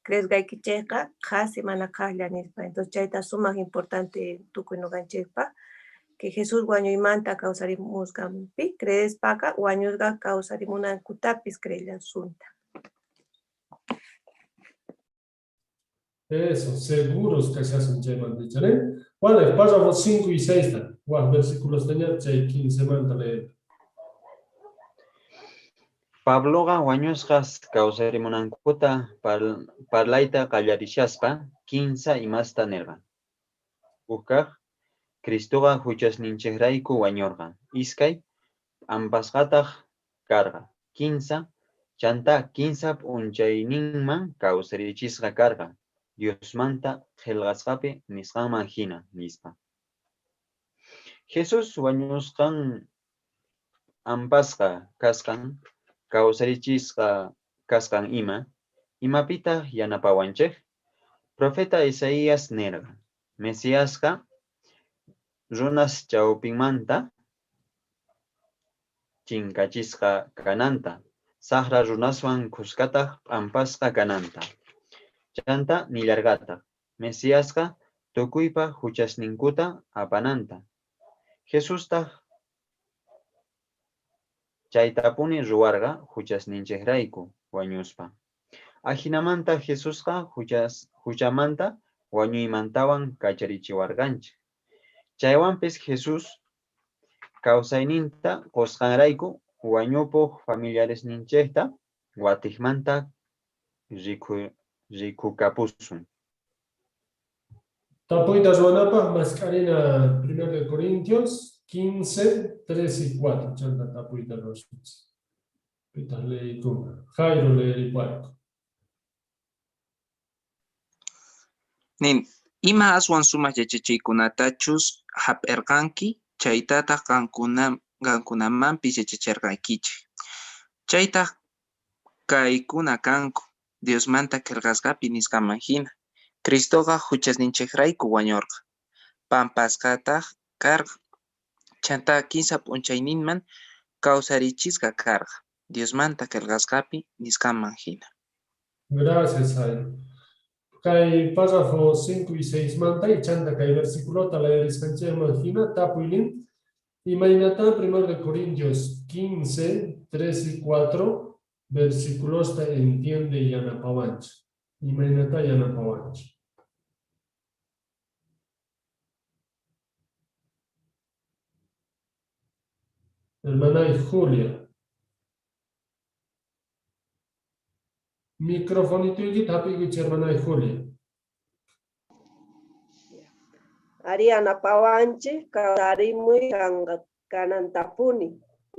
creesqaykichejqa qhasi mana kajlla nispa. Entonces chayta sumaq importante tukuy noqanchejpaj, que Jesús wañuymanta kawsarimusqanpi creespaqa wañusqa kawsarimunankutapis creellasunta. Eso, seguros que se hacen chaymanta, ¿eh? Bueno, el párrafo 5 y 6, guau, versículos de chay 15 manta leer. Pabloqa wañusqas kawsarimunankuta parlayta qallarishaspa kinsa imasta nerqa. Ujkaj, Cristoqa huchasninchejrayku wañorqa. Iskay, p'ampasqataj karqa. Kinsa, chantá kinsa p'unchayninman kawsarichisqa karqa. Diosmanta Qhelqasqapi nisqanman jina, nispa. Jesús wañusqan p'ampasqa kasqan, kawsarichisqa kasqan ima, imapitaj yanapawanchej? Profeta Isaías nerqa, Mesiasqa runas chawpinmanta chinkachisqa kananta, sajra runaswan khuskataj p'ampasqa kananta. Chantá nillarqataj, Mesiasqa tukuypa juchasninkuta apananta. Jesustaj chaytapuni ruwarqa juchasninchejrayku wañuspa. Ajinamanta Jesusqa juchamanta wañuymantawan kacharichiwarqanchej. Chaywanpis Jesús kawsayninta qosqanrayku wañupoj familiaresninchejta watejmanta rikukapusun. Tapuyta ruwanapaj mask'arina 1 de Corintios 15, 3 y 4. Chanta tapuyta ruwasunchej. Pitaj leeykunqa? Jairo leeripayku. Nin, Ima aswan sumaj yachachiykunatachus jap'erqanki, chaytataj qankunamanpis yachacherqaykichej. Chaytaj kaykuna kanku, Diosmanta Qhelqasqapi nisqanman jina, Cristoqa juchasninchejrayku wañorqa, p'ampasqataj karqa. Chantá kinsa p'unchayninman kawsarichisqa karqa, Diosmanta Qhelqasqapi nisqanman jina. Gracias, Jairo. Kay párrafo 5 y 6 manta y chanta kay versiculota leerisqanchejman jina tapuynin, imaynatá 1 de Corintios 15, 3 y 4 versiculosta entiende yanapawanchej? Imaynatá yanapawanchej? Hermana Julia. Microfonitoykita jap'iykuy, hermana Julia. Arí, yanapawanchej kawsarimuy kanqa kanantapuni.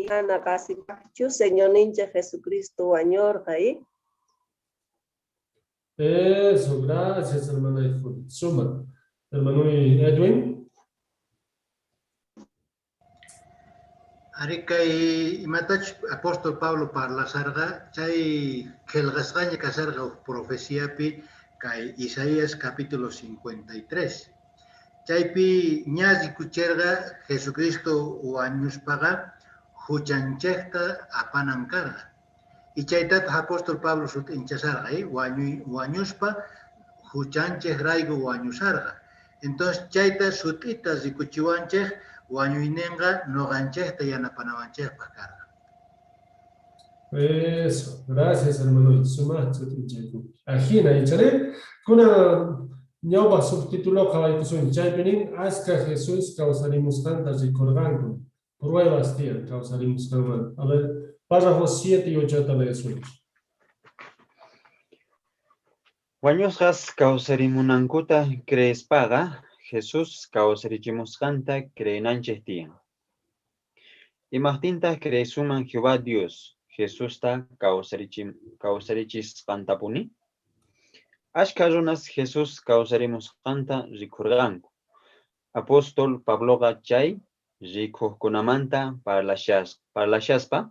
Mana qhasipajchu Señorninchej Jesucristo wañorqa, í? Eso, gracias, hermana Julia. Suma. Hermano Edwin. Arí, kay imatachus apóstol Pablo parlasharqa, chay qhelqasqaña kasharqa uj profeciapi kay Isaías capítulo 53. Chaypi ña rikucherqa Jesucristo wañuspaqa juchanchejta apanan karqa. Y chaytataj apóstol Pablo sut'inchasharqa, wañuspa juchanchejrayku wañusharqa. Entonces chayta sut'ita rikuchiwanchej wañuynenqa noqanchejta yanapanawanchejpaj karqa. Eso, gracias hermano. Sumaj sut'inchayku. Ajina, icharí? Kuna ñawpaj subtítulo qhawaykusun. Chaypi nin, Ashkha Jesús kawsarimusqanta rikorqanku. Pruebas tiyan kawsarimusqanmanta. A ver, párrafos 7 y 8 leesunchej. Wañusqas kawsarimunankuta creespaqa, Jesús kawsarichimusqanta creenanchej tiyan. Imajtintaj creesunman Jehová Dios Jesusta kawsarichisqantapuni? Ashkha runas Jesús kawsarimusqanta rikorqanku. Apóstol Pabloqa chay rikojkunamanta parlashaspa,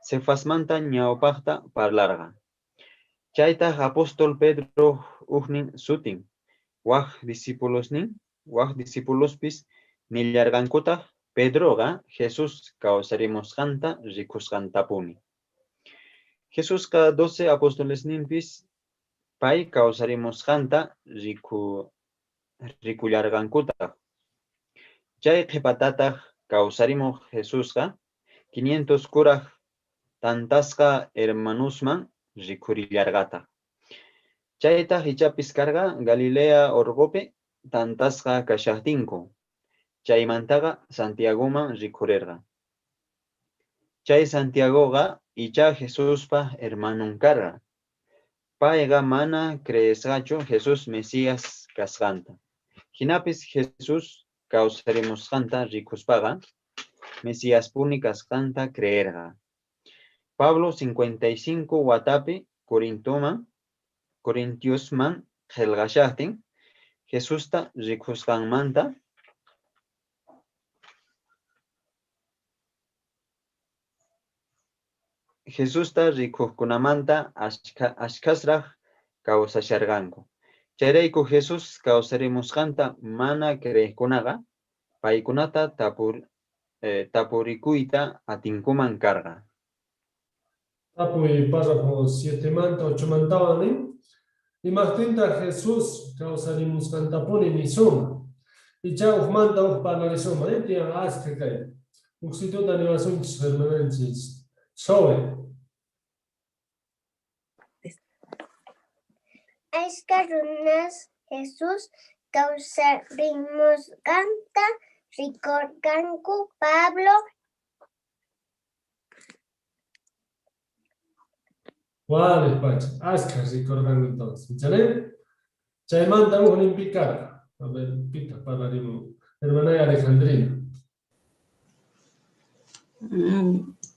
Cefasmanta ñawpajta parlarqa. Chaytaj apóstol Pedro ujnin sutin, waj discipulospis nillarqankutaj Pedroqa Jesús kawsarimusqanta rikusqantapuni. Jesusqa 12 apostolesninpis pay kawsarimusqanta rikullarqankutaj. Chay qhepatataj kawsarimoj Jesusqa 500 kuraj tantasqa hermanosman rikhurillarqataj. Chaytaj ichapis karqa Galilea orqopi tantasqa kashajtinku. Chaymantaqa Santiagoman rikhurerqa. Chay Santiagoqa ichá Jesuspa hermanon karqa. Payqa mana creesqachu Jesús Mesías kasqanta. Jinapis Jesús kawsarimusqanta rikuspaqa, Mesiaspuni kasqanta creerqa. Pablo 55 watapi Corintiosman qhelqashajtin, Jesusta rikusqanmanta Jesusta rikojkunamanta ashkhasraj kawsasharqanku. Chayrayku Jesús kawsarimusqanta mana creejkunaqa paykunata tapurikuyta atinkuman karqa. Tapuy párrafo 7manta 8mantawan nin, Imajtintaj Jesús kawsarimusqantapuni nisunman? Ichá ujmanta uj parlarisunman, tiyan askha kay. Ujsituta niwasunchis hermananchis Zoe. Ashkha runas Jesús kawsarimusqanta rikorqanku. Pablo Walej pacha, askha rikorqanku entonces. Icharí? Chaymanta ujnin pi karqa. A ver, pitaq parlarimun. Hermanay Alejandrina.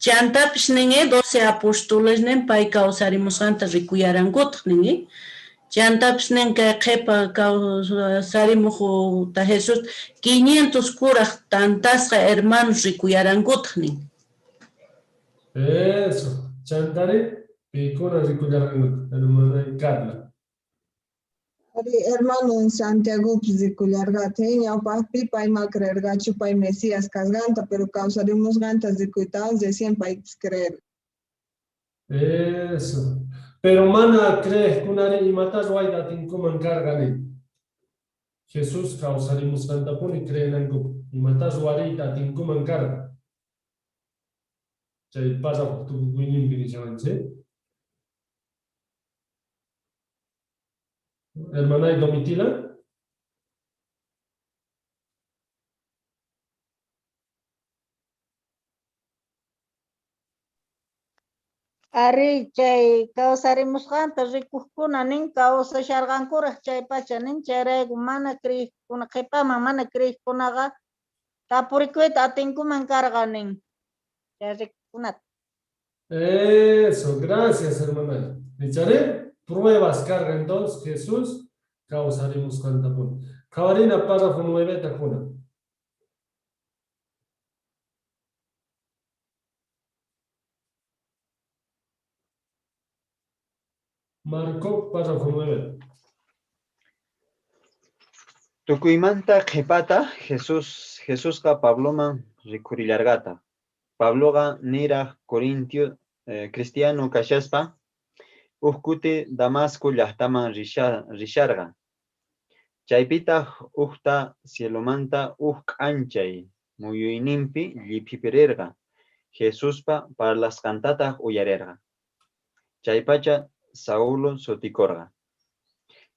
Chantapis nin, 12 apóstoles nin pay kawsarimusqanta rikuyarankutaj nin. Chantapis nin kay qhepa kawsarimojta Jesús 500 kuraj tantasqa hermanos rikuyarankutaj nin. Eso. Chantari, pikuna rikullarqankutaj, hermanay Carla. Arí, hermano Santiagopis rikullarqataj, ñawpajpi pay ma creerqachu pay Mesías kasqanta, pero kawsarimusqanta rikuytawan recién paypis creerqa. Eso. Pero mana creejkunari imata ruwayta atinkuman karqa nin. Jesús kawsarimusqantapuni creenankupaj, imata ruwariyta atinkuman karqa. Chay párrafo tukukuyninpi nishawanchik. Hermanay Domitila. Arí, chay kawsarimusqanta rikujkuna nin kawsasharqankuraj chaypacha nin, chayrayku mana creejkuna qhepaman mana creejkunaqa tapurikuyta atinkuman karqa nin chay rikujkunata. Eso, gracias, hermana. Echaré pruebas carga entonces Jesús kawsarimusqantapuni. Qhawarina párrafo 9 juna. Marco, párrafo 9. Tukuymanta qhepata Jesusqa Pabloman rikhurillarqataj. Pabloqa niraj Corintio cristiano kashaspa uj kuti Damasco llajtaman risharqa. Chaypitaj ujta cielomanta uj k'anchay muyuyninpi lliphipirerqa. Jesuspa parlasqantataj uyarerqa. Chaypacha Saulo sutikorqa.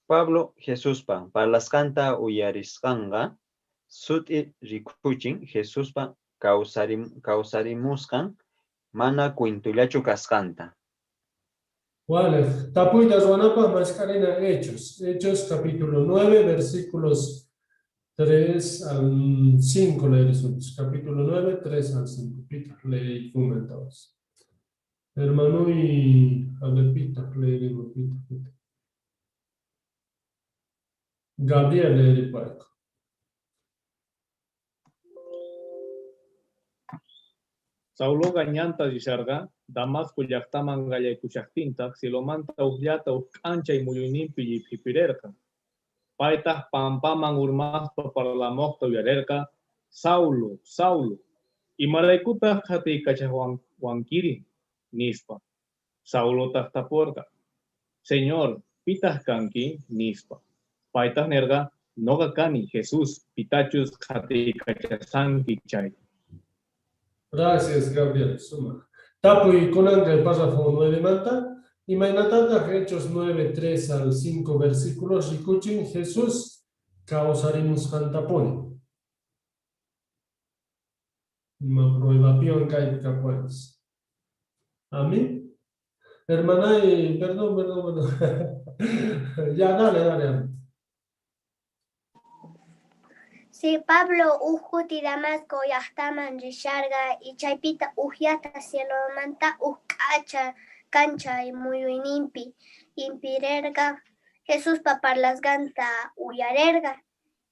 Pablo Jesuspa parlasqanta uyarisqanqa sut'i rikuchin Jesuspa kawsarimusqan mana cuentollachu kasqanta. Vale, tapuyta ruwanapaj mask'arina Hechos. Hechos capítulo 9, versículos 3 al 5 leerisunchis. Capítulo 9, 3 al 5. Pita, leikun entonces. Hermano y a ver, pita, leerimo, pita, pita. Gabriel leeripuayku. Sauloqa ñanta risharqa, Damasco llajtaman qallaykushajtintaj cielomanta ujllata uj k'anchay muyuyninpi lliphipirerqa. Paytaj pampaman urmaspa parlamojta uyarerqa, Saulo, Saulo, imaraykutaj qhatiykachawankiri, nispa. Saulotaj taporqa, Señor, pitaj kanki, nispa. Paytaj nerqa, noqa kani, Jesús, pitachus qhatiykachasanki chay. Gracias, Gabriel. Suma. Tapuy kunanqa el párrafo 9 manta. Imaynatataj Hechos 9, 3 al 5 versículos rikuchin Jesús kawsarimusqantapuni. Ima pruebapiwan kaypi kapuwanchis. Amén. Hermana, perdón, perdón, perdón. Ya, dale, dale. Si Pablo uj kuti Damasco llajtaman risharqa y chaypita ujllata cielomanta uj k'anchay muyuyninpi lliphipirerqa Jesuspa parlasqanta uyarerqa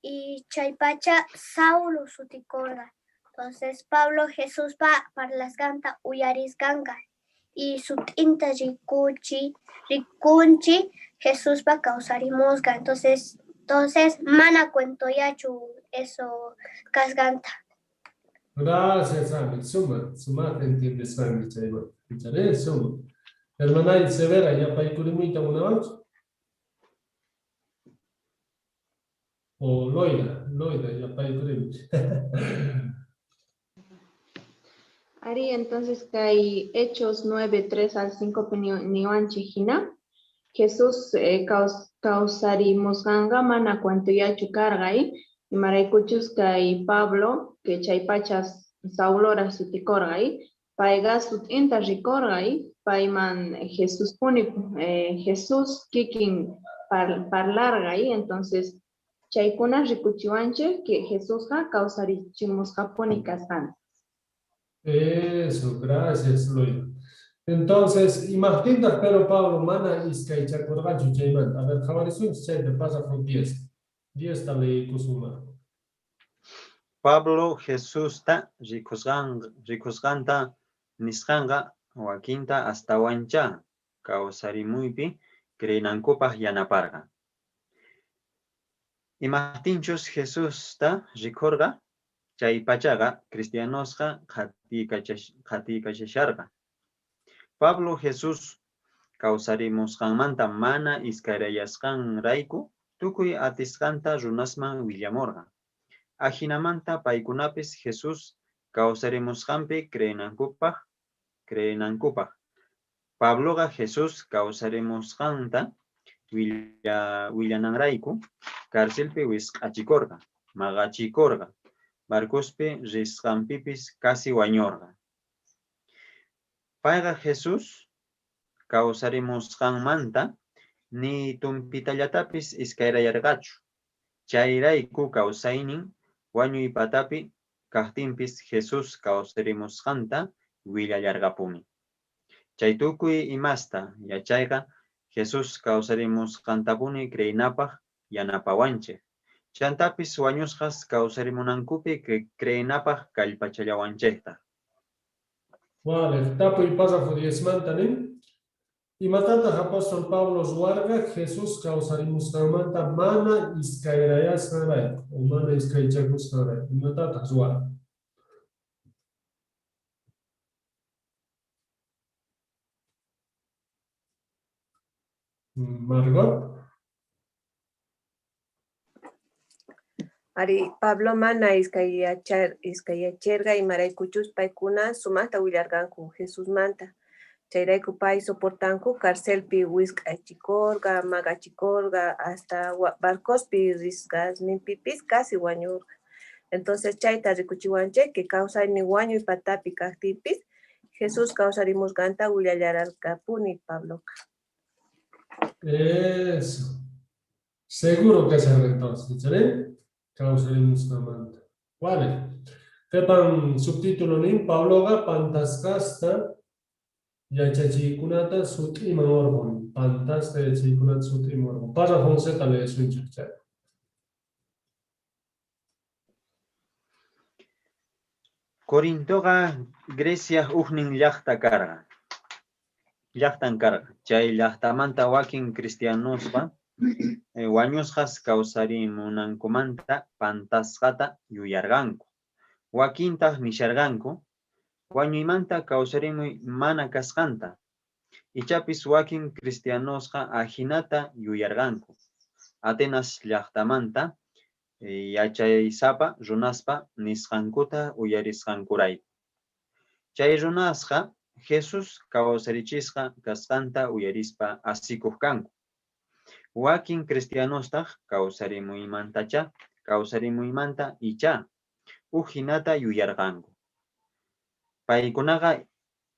y chaypacha Saulo sutikorqa. Entonces Pablo Jesuspa parlasqanta uyarisqanqa y sut'inta rikuchi rikunchi Jesuspa kawsarimusqa. Entonces mana cuentollachu eso kasqanta. Gracias, Ami. Suma, sumata entiendesqanki chaymanta. Icharí, suma. Hermanay Severa, yapaykurimuyta munawaqchu? O Loida, Loida, yapaykurimi. Ari, entonces kay Hechos 9, 3 al 5 niwanchej jina, Jesús kawsarimusqanqa mana cuentollachu karqa, imaraykuchus kay Pablo, que chaypacha Saulora sutikorqa, payqa sut'inta rikorqa, payman Jesuspuni, Jesús kikin parlarqa, entonces chaykuna rikuchiwanchej que Jesusqa kawsarichimusqapuni kasqanta. Eso, gracias, Loida. Entonces, imajtintaj pero Pablo mana iskaychakorqachu chaymanta? A ver, qhawarisunchis chayta párrafo 10. 10 ta leeykusun, Marco. Pablo Jesusta rikusqanta nisqanqa wakinta astawanchá kawsarimuypi creenankupaj yanaparqa. Imajtinchus Jesusta rikorqa, chaypachaqa cristianosqa qhatiykachasharqa. Pablo Jesús kawsarimusqanmanta mana iskayrayasqanrayku tukuy atisqanta runasman willamorqa. Ajinamanta paykunapis Jesús kawsarimusqanpi creenankupaj. Pabloqa Jesús kawsarimusqanta willananrayku carcelpi wisq'achikorqa, maqachikorqa, barcospi risqanpipis casi wañorqa. Payqa Jesús kawsarimusqanmanta ni tumpitallatapis iskayrayarqachu. Chayrayku kawsaynin wañuy patapi kajtinpis Jesús kawsarimusqanta willallarqapuni. Chay tukuy imasta yachayqa Jesús kawsarimusqantapuni creenapaj yanapawanchej. Chantapis wañusqas kawsarimunankupi creenapaj kallpachallawanchejtaj. Vale, tapuy párrafo 10 manta nin. Imatataj apóstol Pablo ruwarqa Jesús kawsarimusqanmanta mana iskayrayasqanrayku o mana iskaychakusqanrayku? Imatataj ruwarqa? Margot. Ari, Pablo mana iskayacherqa imaraykuchus paykuna sumajta willarqanku Jesusmanta. Chayrayku pay soportanku carcelpi wisq'achikorqa, maqachikorqa, hasta barcospi risqasninpipis casi wañurqa. Entonces chayta rikuchiwanchej que kawsaynin wañuy patapi kajtinpis Jesús kawsarimusqanta willallarqapuni Pabloqa. Eso. Seguro que será entonces, ¿sí? Kawsarimusqanmanta. Vale. Qhepan subtítulo nin Pabloqa pantasqasta yachachiykunata sut'iman orqon. Pantasqa yachachiykunata sut'iman orqon. Párrafo 11 ta leesunchej chay. Corintoqa Grecia ujnin llajta karqa. Llajtan karqa. Chay llajtamanta wakin cristianosqa wañusqas kawsarimunankumanta pantasqata yuyarqanku. Wakintaj nisharqanku wañuymanta kawsarimuy mana kasqanta. Ichapis wakin cristianosqa ajinata yuyarqanku. Atenas llajtamanta yachaysapa runaspa nisqankuta uyarisqankurayku. Chay runasqa Jesús kawsarichisqa kasqanta uyarispa asikuq kanku. Wakin cristianostaq kawsarimuymanta icha uj hinata yuyarqanku. Paykunaqa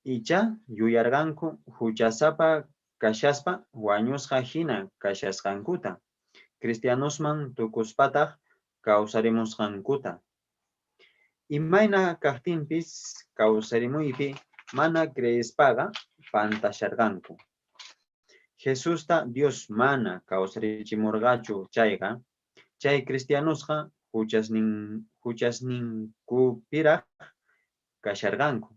icha yuyarqanku huchasapa kashaspa wañusqa hina kashasqankuta, cristianosman tukuspataq kawsarimusqankuta. Imayna kajtinpis kawsarimuypi mana creespaqa pantasharqanku. Jesusta Dios mana kawsarichimorqachu chayqa, chay cristianosqa juchasninkupiraj kasharqanku.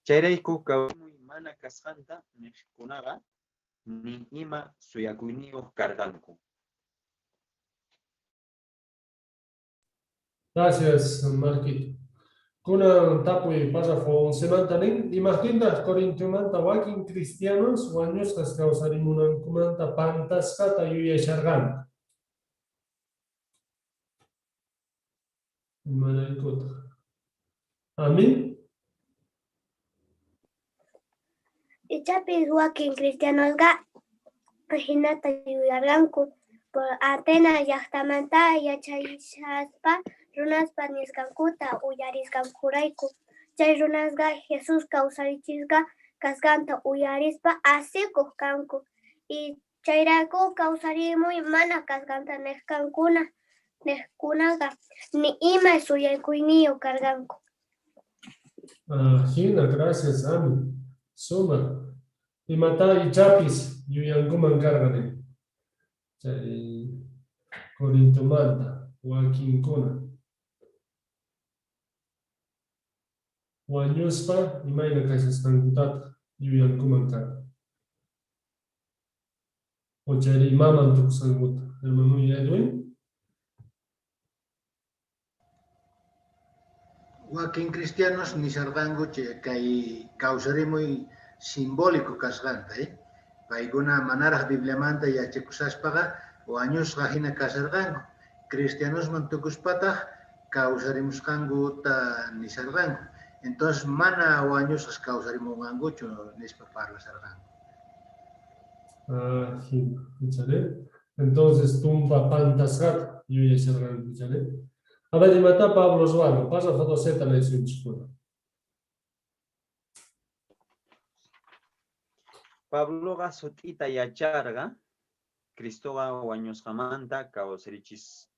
Chayrayku kawsarimuy mana kasqanta nejkunaqa ni ima suyakuyniyoj karqanku. Gracias, Marquito. Kunan tapuy párrafo 11 manta nin, imajtintaj Corintiomanta wakin cristianos wañusqas kawsarimunankumanta pantasqata yuyasharqanku? Imaraykutaj? Amén. Ichapis wakin cristianosqa jinata yuyarqanku por Atenas llajtamanta yachashaspa runaspa nisqankuta uyarisqankurayku. Chay runasqa Jesús kawsarichisqa kasqanta uyarispa asikoj kanku. Y chayrayku kawsarimuy mana kasqanta nejkankuna nejkunaqa ni ima suyakuyniyoj karqanku. Ah, jina, gracias, Ami. Sumaj. Imatá ichapis yuyankuman karqa nin. Chay Corintomanta wakinkuna. Wañuspa imayna kashasqankutataj yuyankuman karqa. O chayri imaman tukusqankuta. Hermano Edwin. Wakin cristianos nisharqanku kay kawsarimuy simbólico kasqanta. Paykuna manaraj Bibliamanta yachakushaspaqa wañusqa jina kasharqanku. Cristianosman tukuspataj kawsarimusqankuta nisharqanku. Entonces mana wañusqas kawsarimunqankuchu nispa parlasharqanku. Ah, jina, ichari. Entonces tumpa pantasqata yuyasharqanku, ichari. A ver, imatá Pablo ruwarqa? Párrafo 12 leesunchikuna. Pabloqa sut'ita yacharqa Cristoqa wañusqamanta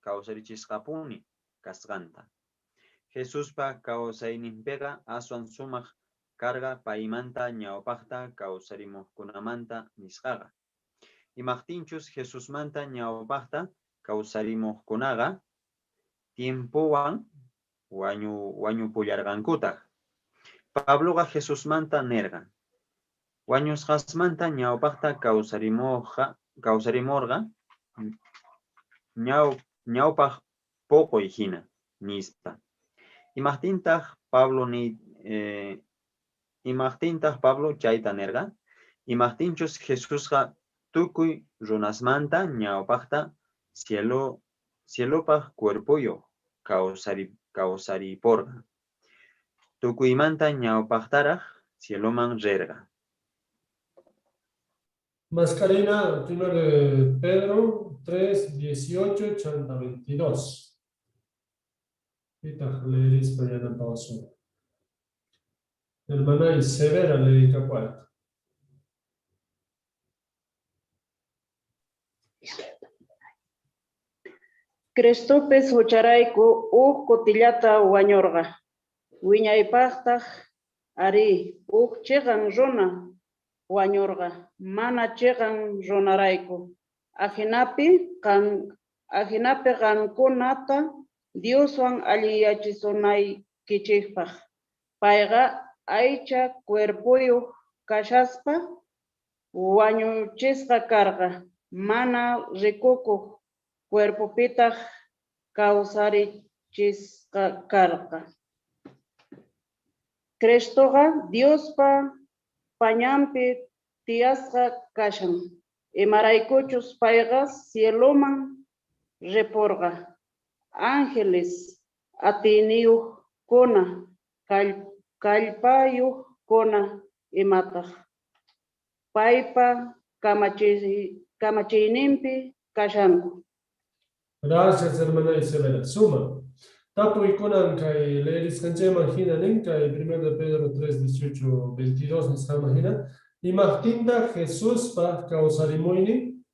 kawsarichisqapuni kasqanta. Jesuspa kawsayninpeqa aswan sumaj karqa paymanta ñawpajta kawsarimojkunamanta nisqaqa. Imajtinchus Jesusmanta ñawpajta kawsarimojkunaqa tiempowan wañupullarqankutaj. Pabloqa Jesusmanta nerqa: Wañusqasmanta ñawpajta kawsarimorqa ñawpaj poqoy jina, nispa. Imajtintaj Pablo chayta nerqa? Imajtinchus Jesusqa tukuy runasmanta ñawpajta cielopaj cuerpoyoj kawsariporqa. Tukuymanta ñawpajtaraj cieloman rerqa. Mascarina, primer Pedro 3, 18, chanta 22. Pitaj leerispa yanapawasun. Hermana Severa leerikapuwayta. Cristopis jucharayku uj kutillata wañorqa, wiñaypajtaj arí, uj cheqan runa wañorqa, mana cheqan runarayku. Ajinapi qankunata Dioswan allinyachisunaykichejpaj. Payqa aycha cuerpoyoj kashaspa wañuchisqa karqa, mana rikukoj cuerpopitaj kawsarichisqa karqa. Cristoqa Diospa pañanpi tiyasqa kashan, imaraykuchus payqa cieloman riporqa. Ángeles atiyniyojkuna, kallpayojkuna imataj paypa kamachiyninpi kashanku. Gracias, hermana Isabela. Suma. Tapuykunan kay leerisqanchikman jina nin, kay 1 de Pedro 3, 18, 22 nisqanman jina, imajtintaj Jesuspa kawsarimuynin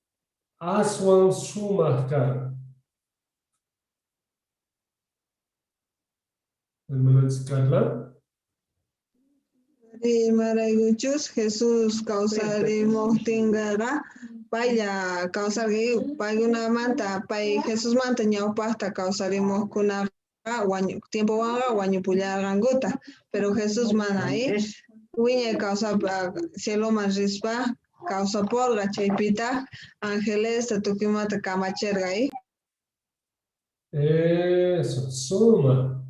aswan sumaj karqa? Hermananchik Carla. Imaraykuchus Jesús kawsarimojtinqa paylla kawsarqa, paykunamanta, pay Jesusmanta ñawpajta kawsarimojkunaqa tiempowanqa wañupullarqankutaj, pero Jesús mana, wiñay kawsapa cieloman rispa kawsaporqa, chaypitaj angelesta tukuymanta kamacherqa. Eso, suma.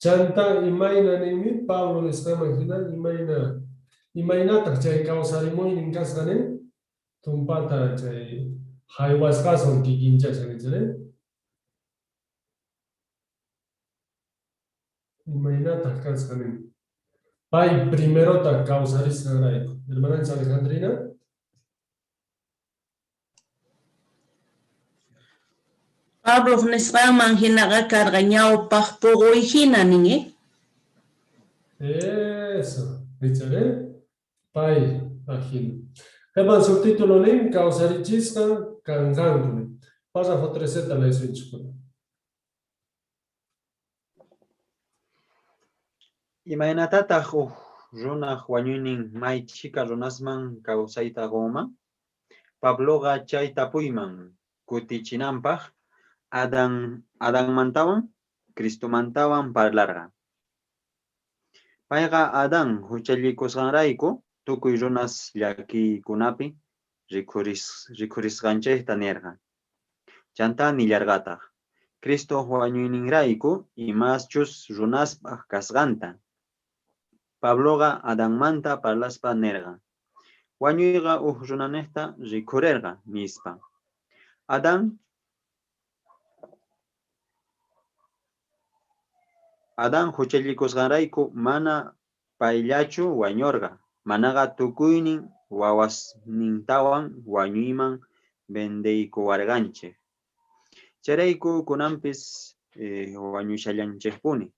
Chanta imayna ninmi Pablo nisqanman hina imayna imaynataj chay kawsarimuynin kasqa nin tumpata chay jaywasqaswan kikinchashan icha Imaynataj kasqa nin pay primerota kawsarisqanrayku. Hermananchis Alejandrina. Pabloj nisqanman jinaqa karqa ñawpaj poqoy jina nin. Eso, icha pay ajina. Qhepan subtítulo nin kawsarichisqa kanqanku nin. Párrafo 13 leesunchik. Imaynatataj uj runaj wañuynin may chhika runasman kawsayta qonman? Pabloqa chay tapuyman kutichinanpaj Adanmantawan Cristomantawan parlarqa. Payqa Adán juchallikusqanrayku tukuy runas llakiykunapi rikhurisqanchejta nerqa. Chantá nillarqataj Cristoj wañuyninrayku imaschus runaspaj kasqanta. Pabloqa Adanmanta parlaspa nerqa: Wañuyqa uj runanejta rikhurerqa, nispa. Adán juchallikusqanrayku mana payllachu wañorqa, manaqa tukuynin wawasnintawan wañuyman vendeykuwarqanchej. Chayrayku kunanpis wañushallanchejpuni.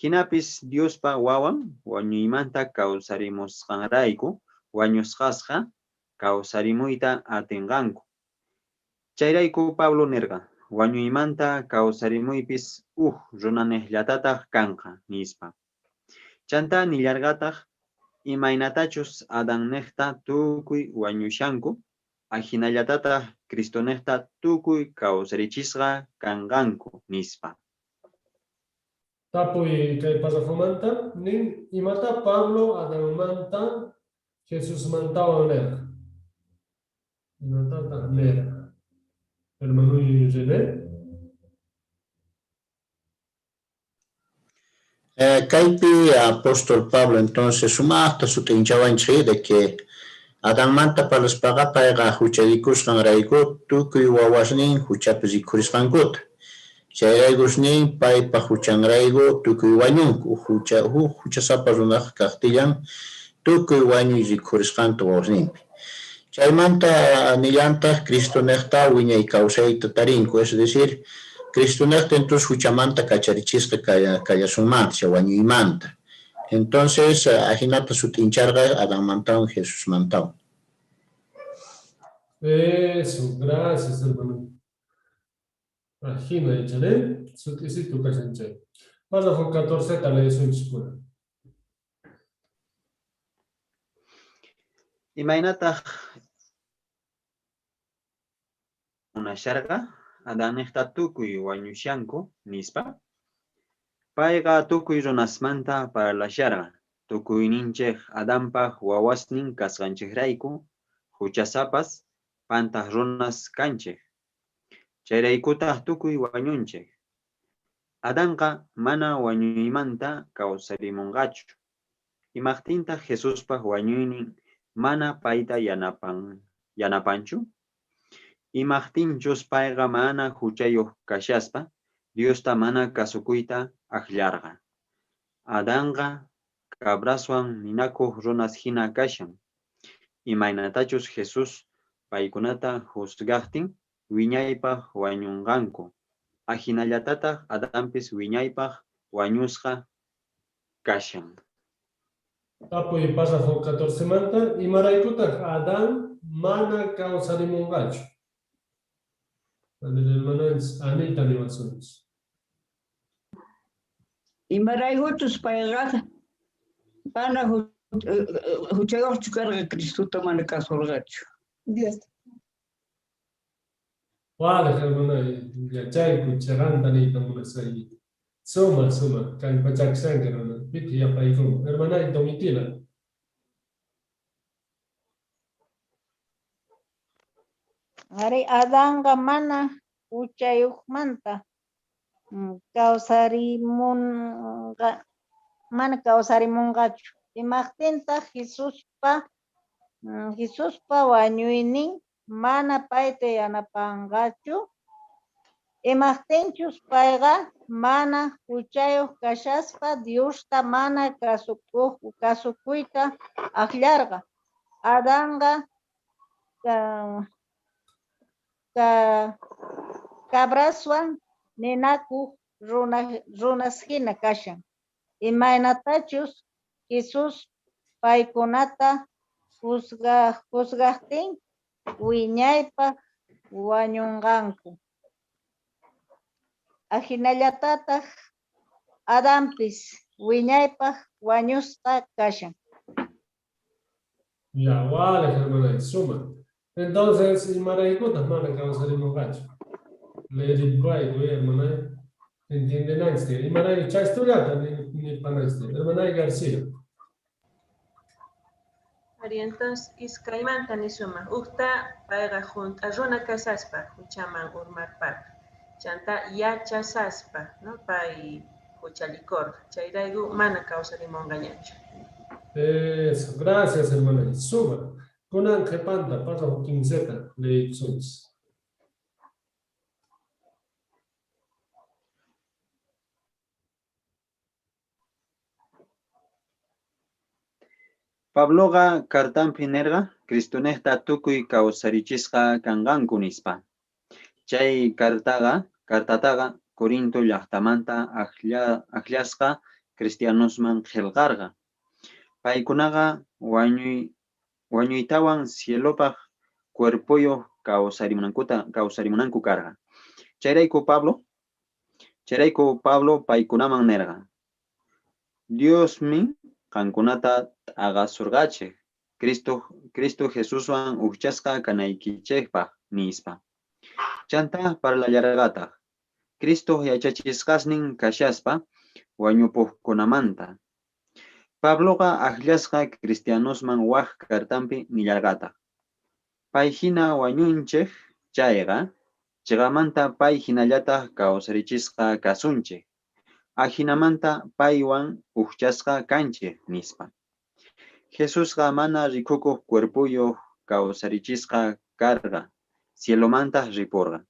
Jinapis Diospa Wawan wañuymanta kawsarimusqanrayku wañusqasqa kawsarimuyta atenqanku. Chayrayku Pablo nerqa: Wañuymanta kawsarimuypis uj runanejllatataj kanqa, nispa. Chantá nillarqataj imaynatachus Adannejta tukuy wañushanku, ajinallatataj Cristonejta tukuy kawsarichisqa kanqanku, nispa. Tapuy kay parrafomanta nin imata Pablo Adanmanta Jesusmantawan nerqa. Imatataj nerqa? Hermanoy René. Kaypi apóstol Pablo entonces sumajta sut'inchawanchej de que Adanmanta parlaspaqa payqa juchallikusqanrayku tukuy wawasnin juchapi rikhurisqankuta. Chayraykus nin paypa juchanrayku tukuy wañunku, uj juchasapa runaj kajtillan tukuy wañuy rikhurisqanta wawasninpi. Chaymanta nillantaj Cristonejta wiñay kawsayta tarinku, es decir, Cristonejta entonces juchamanta kacharichisqa kallasunmanta, chay wañuymanta. Entonces ajinata sut'incharqa Adanmantawan Jesusmantawan. Eso, gracias, hermano. Ajina icha, ne? Sut'isitu kashan chay. Párrafo 14 ta leesunchis kuna. Imaynataj munasharqa Adannejta tukuy wañushanku, nispa? Payqa tukuy runasmanta parlasharqa, tukuyninchej Adanpaj wawasnin kasqanchejrayku juchasapas pantaj runas kanchej. Chayraykutaj tukuy wañunchej. Adanqa mana wañuymanta kawsarimonqachu. Imajtintaj Jesuspaj wañuynin mana payta yanapanchu? Imajtinchus payqa mana juchayoj kashaspa, Diosta mana kasukuyta ajllarqa. Adanqa cabraswan ninakoj runas jina kashan. Imaynatachus Jesús paykunata juzgajtin wiñaypaj wañonqanku, ajinallatataj Adanpis wiñaypaj wañusqa kashan. Tapuy párrafo 14 manta, imaraykutaj Adán mana kawsarimonqachu? Hermananchis Anita niwasunchis. Imaraykuchus payqa Mana juchayojchu karqa Cristota mana kasorqachu. Dios. Wale, hermana, yachayku cheqanta niyta munasqaykita. Suma, suma, kallpachakushanki, hermana. Piti yapaykun. Hermana Domitila. Arí, Adanqa mana juchayojmanta kawsarimunqa, mana kawsarimunqachu. Imajtintaj Jesuspa wañuynin mana payta yanapanqachu? Imajtinchus payqa mana juchayoj kashaspa Diosta mana kasukuyta ajllarqa. Adanqa cabraswan ninakoj runas jina kashan. Imaynatachus Jesús paykunata juzgajtin wiñaypaj wañonqanku. Ajinallatataj Adanpis wiñaypaj wañusqa kashan. Ya, wale, hermana, suma. Entonces, imaraykutaj mana kawsarimunqachu? Leeripayku, hermana. Entiendenanchis. Imarayku chaystullata nirpananchis. Hermana García. Ari, entonces, iskaymanta nisuma. Ujta payqa junt'a runa kashaspa, juchaman urmarparqa. Chanta yachasaspa, no? Pay juchallikorqa. Chayrayku mana kawsarimunqañachu. Eso, gracias, hermana. Suma. Kunan qhipanta, párrafo 15 leeykusunchis. Pabloqa cartampi nerqa Cristonejta tukuy kawsarichisqa kanqanku nispa. Chay cartataqa Corinto llajtamanta ajllasqa cristianosman qhelqarqa. Paykunaqa wañuytawan cielopaj cuerpoyoj kawsarimunanku karqa. Chayrayku Pablo paykunaman nerqa: Diosmi qankunata t'aqasorqachej Cristo Jesuswan ujchasqa kanaykichejpaj nispa. Chanta parlallarqataj Cristoj yachachisqasnin kashaspa wañupojkunamanta. Pabloqa ajllasqa cristianosman waj cartampi nillarqataj: Pay jina wañunchej chayqa, cheqamanta pay jinallataj kawsarichisqa kasunchej. Ajinamanta paywan ujchasqa kanchej nispa. Jesusqa mana rikukoj cuerpoyoj kawsarichisqa karqa, cielomantaj riporqa.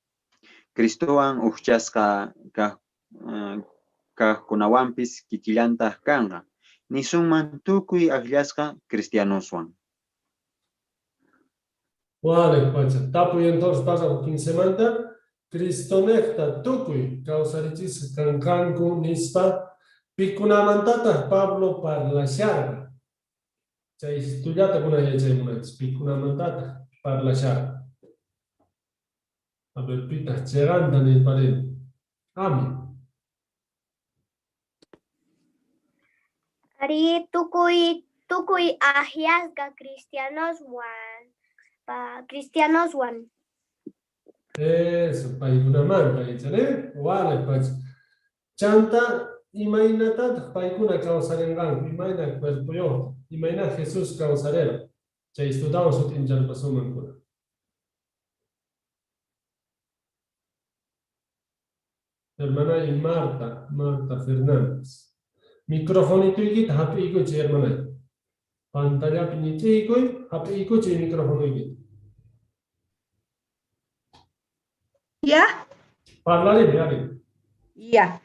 Cristowan ujchasqa kajkunawanpis kikillantaj kanqa, nisunman tukuy ajllasqa cristianoswan. Wale, pacha. Tapuy entonces párrafo 15 manta. Cristonejta tukuy kawsarichisqa kanqanku nispa. Pikunamantataj Pablo parlasharqa. Chay tullata kunan yachay munanchis. Pikunamantataj parlasharqa. A ver, pitaq cheqanta nirparin. Ami. Ari tukuy ajllasqa cristianoswan. Eso, paykunamanta yachani. Wale, pacha. Chanta, imaynatataq paykuna kawsarinqanku? Imayna cuerpoyojta? Imayna Jesús kawsarera? Chay estutawan sut'incharpasumankuna. Hermana y Marta, Marta Fernández. Microfonituykita hap'iykuchiy, hermana. Pantallapi ñit'iykuy, hap'iykuchiy microfonoykita. Ya? Parlarimi, ari. Ya.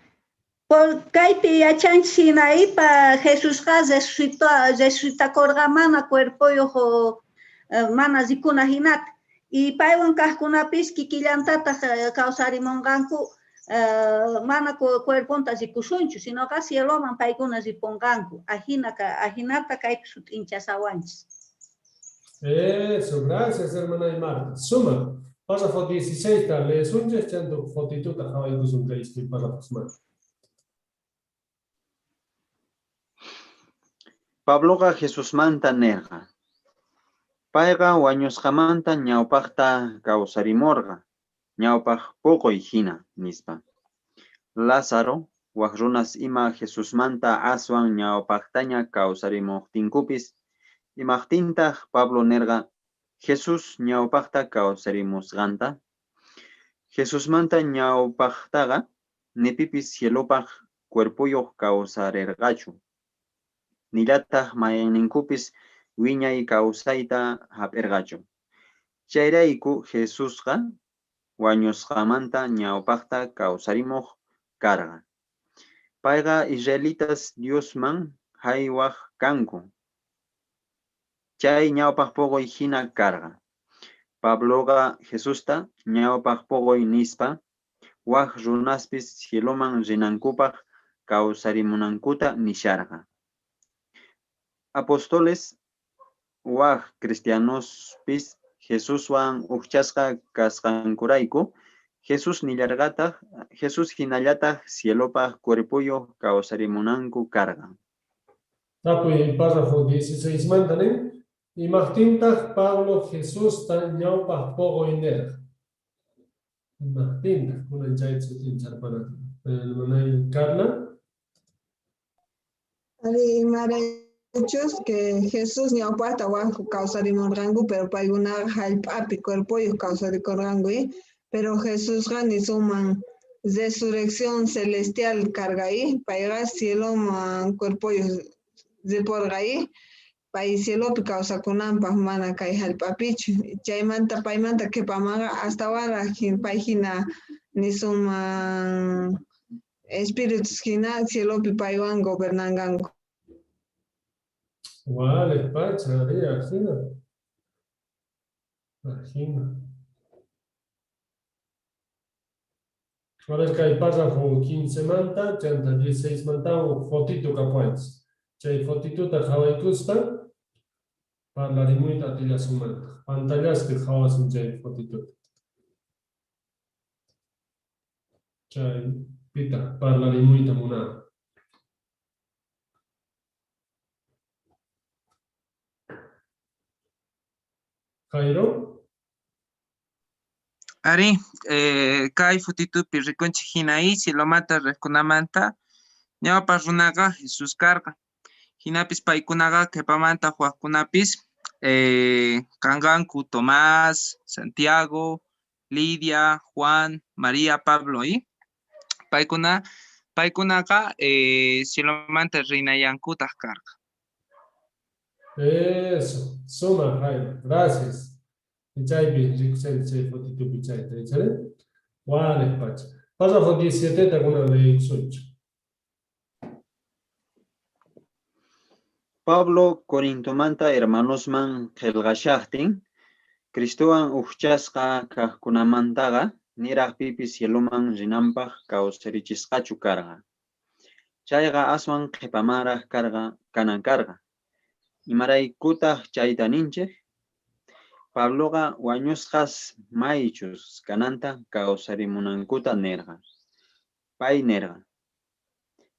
Por kaypi yachanchis hina ipa Jesusqa resucitakorqa mana cuerpoyoj mana rikuna hinata. Y paywan kajkunapis kikillantataq kawsarimunqanku mana cuerponta rikusunchu, sinoqa cieloman paykuna ripunqanku. Ajinata kaypi sut'inchasawanchis. Eso, gracias, hermana y Marta. Suma. Párrafo 16, leesunchis, chanto fotituta qhawaykusun kay iskay párrafos más. Pabloqa Jesusmanta nerqa: Payqa wañusqamanta ñawpajta kawsarimorqa, ñawpaj poqoy jina, nispa. Lázaro, waj runas ima Jesusmanta aswan ñawpajtaña kawsarimojtinkupis, imajtintaj Pablo nerqa Jesús ñawpajta kawsarimusqanta? Jesusmanta ñawpajtaqa ni pipis cielopaj cuerpoyoj kawsarerqachu, nillataj mayqenninkupis wiñay kawsayta jap'erqachu. Chayrayku Jesusqa wañusqamanta ñawpajta kawsarimoj karqa. Payqa israelitas Diosman jaywaj kanku, chay ñawpaj poqoy jina karqa. Pabloqa Jesusta ñawpaj poqoy nispa, waj runaspis cieloman rinankupaj kawsarimunankuta nisharqa. Apóstoles, waj cristianospis Jesuswan ujchasqa kasqankurayku, Jesús nillarqataj, Jesús jinallataj cielopaj cuerpoyoj kawsarimunanku karqa. Tapuy párrafo 16 manta nin, Imajtintaj Pablo Jesusta ñawpaj poqoy nerqa? Imajtintaj kunan chayta sut'incharpana? Hermanay Carla. Ari, imaraykuchus que Jesús ñawpajta waj kawsarimorqanku, pero paykunaqa jallp'api cuerpoyoj kawsarikorqanku, pero Jesusqa nisunman resurrección celestial karqa, payqa cieloman cuerpoyoj riporqa, pay cielopi kawsakunanpaj mana kay jallp'apichu. Chaymanta paymanta qhepamanqa astawanraj pay jina nisunman espíritus jina cielopi paywan gobernanqanku. Vale, pacha, ari, ajina. Ajina. A ver, kay párrafo 15 manta, chanta 16 manta, fotito kapuwanchis. Chay fotituta qhawaykuspa parlarimuyta atillasunmantaq. Pantallaspi qhawasun chay fotituta. Chaypitaq parlarimuyta munani. Jairo. Ari, kay fotitupi rikunchik hina cielomanta riqkunamanta ñawpaq runaqa Jesús karqa. Jinapis paykunaqa qhipamanta wajkunapis kanqanku Tomás, Santiago, Lidia, Juan, María, Pablo, Paykunaqa cielomanta rinallankutaq karqa. Eso, suma, Jairo, gracias. Chaypi rikushanki chay fotitupi chayta, ichari? Waliq pacha. Párrafo 17 ta kunan leykusunchik. Pablo Corintomanta hermanosman qhelqashajtin, Cristowan ujchasqa kajkunamantaqa niraj pipis cieloman rinanpaj kawsarichisqachu karqa. Chayqa aswan qhepamanraj karqa kanan karqa. Imaraykutaj chayta ninchej? Pabloqa wañusqas maychus kananta kawsarimunankuta nerqa. Pay nerqa: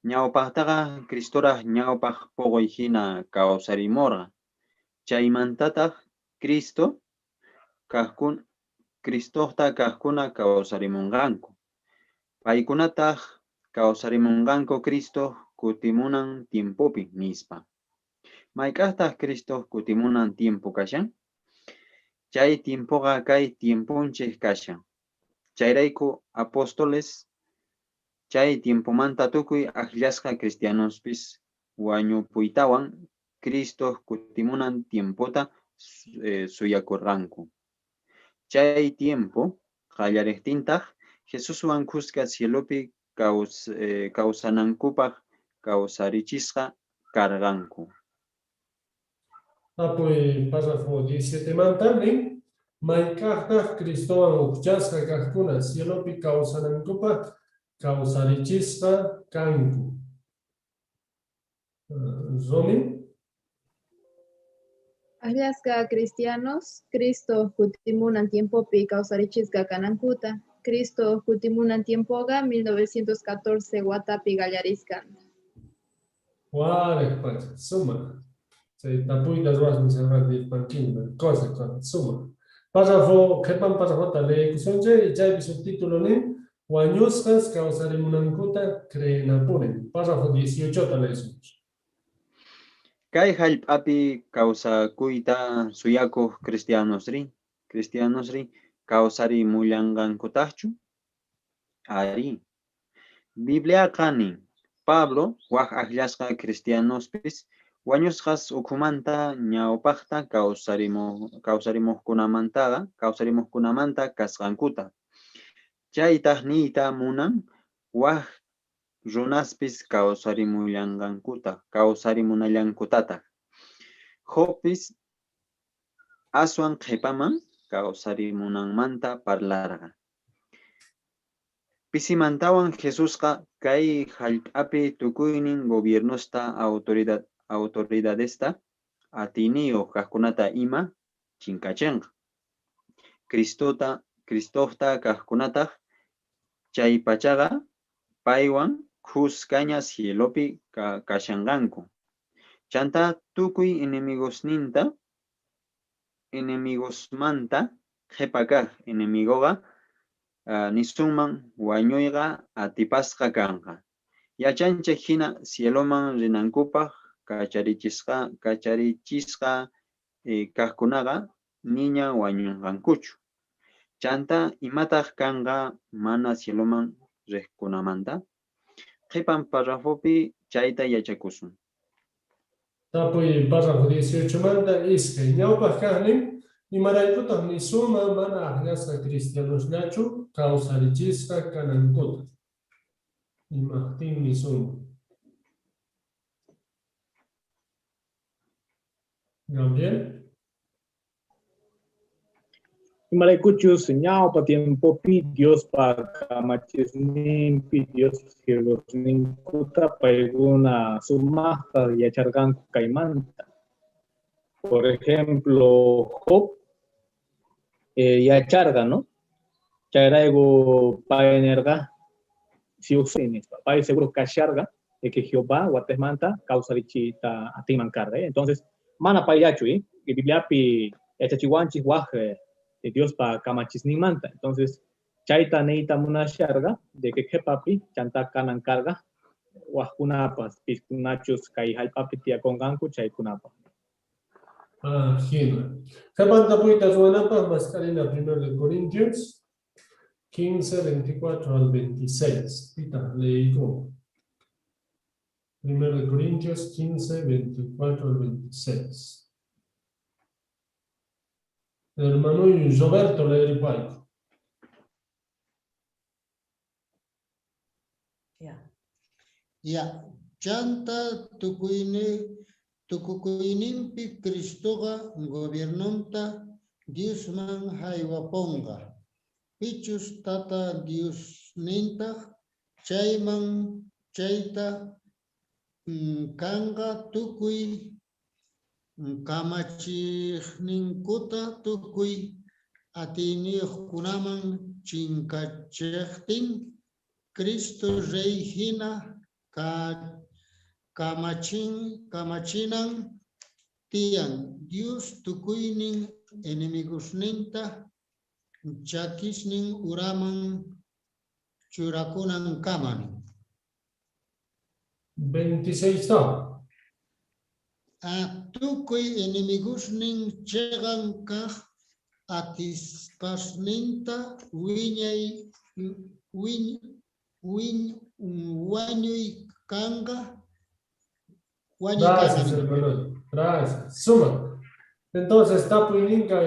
Ñawpajtaqa Cristoraj ñawpaj poqoy jina kawsarimorqa, chaymantataj Cristo Cristojta kajkuna kawsarimonqanku. Paykunataj kawsarimonqanku Cristo kutimunan tiempopi, nispa. Mayk'ajtaj Cristo kutimunan tiempo kashan? Chay tiempoqa kay tiemponchej kashan. Chayrayku apóstoles chay tiempomanta tukuy ajllasqa cristianospis wañupuytawan Cristo kutimunan tiempota suyakorqanku. Chay tiempo qallarejtintaj Jesuswan khuska cielopi kawsanankupaj kawsarichisqa karqanku. Tapuy párrafo 17 manta nin, mayk'ajtaj Cristowan ujchasqa kajkuna cielopi kawsanankupaj kawsarichisqa kanku? Romy. Ajllasqa cristianos Cristo kutimunan tiempopi kawsarichisqa kanankuta. Cristo kutimunan tiempoqa 1914 watapi qallarisqanta. Waliq pacha, sumaq. Chay tapuyta ruwas nisharqani nirpankiña, cosa, cosa, suma. Párrafo, qhepan párrafota leeykusunchej y chaypi subtítulo nin, wañusqas kawsarimunankuta creenapuni. Párrafo 18 leesunchej. Kay jallp'api kawsakuyta suyakoj cristianosri, cristianosri kawsarimullanqankutajchu? Arí. Bibliaqa nin, Pablo waj ajllasqa cristianospis wañusqas ukhumanta ñawpajta kawsarimojkunamantaqa kawsarimojkunamanta kasqankuta. Chaytaj niyta munan waj runaspis kawsarimullanqankuta, kawsarimunallankutataj. Jobpis aswan qhepaman kawsarimunanmanta parlarqa. Pisimantawan Jesusqa kay jallp'api tukuynin gobiernosta autoridadesta atiyniyoj kajkunata ima chinkachenqa. Cristota, Cristojta kajkunataj chaypachaqa paywan khuskaña cielopi kashanqanku. Chantá tukuy enemigosninta, enemigosmanta qhepa kaj enemigoqa nisunman wañuyqa atipasqa kanqa. Yachanchej hina cieloman rinankupaj kacharichisqa kajkunaqa niña wañunqankuchu. Chantá imataj kanqa mana cieloman rejkunamanta? Qhipan párrafopi chayta yachakusun. Tapuy párrafo 18 manta iskay. Ñawpaj kajnin, imaraykutaj nisuma mana ajllasqa cristianosllachu kawsarichisqa kanankuta. Imajtin nisuma. Gabriel. Imaraykuchus ñawpa tiempopi Diospa kamachisninpi Dios siervosninkuta paykuna sumajta yacharqanku kaymanta. Por ejemplo, Job yacharqa, ¿no? Chayrayku pay nerqa, si nispa, pay seguro kasharqa de que Jehová watejmanta kawsarichiyta atinman karqa. Entonces, mana payllachu, Bibliapi yachachiwanchis waj Diospa kamachisninmanta. Entonces, chayta niyta munasharqa de que qhepapi chanta kanan karqa wajkunapas piskunachus kay jallp'api tiyakunqanku chaykunapaj. Ah, hina. Qhepan tapuyta ruwanapaj mask'arina 1 de Corintios 15, 24 al 26. Pitaq leeykun. 1 de Corintios 15, 24 al 26. Hermano Roberto leeripayku. Ya, chanta tukukuyninpi Cristoqa gobiernonta Diosman haywaponqa. Pichus tata Diosnintaq chayman chayta kanqa tukuy kamachiqninkuta tukuy atiyniyuqkunaman chinkachejtin Cristo rey hina kamachinan tiyan Dios tukuynin enemigosninta chakisnin uraman churakunankama. 26 ta. Tukuy enemigosnin cheqan kaj atispasninta wiñay wañuy kanqa. Gracias, hermano. Gracias. Suma. Entonces, tapuyninka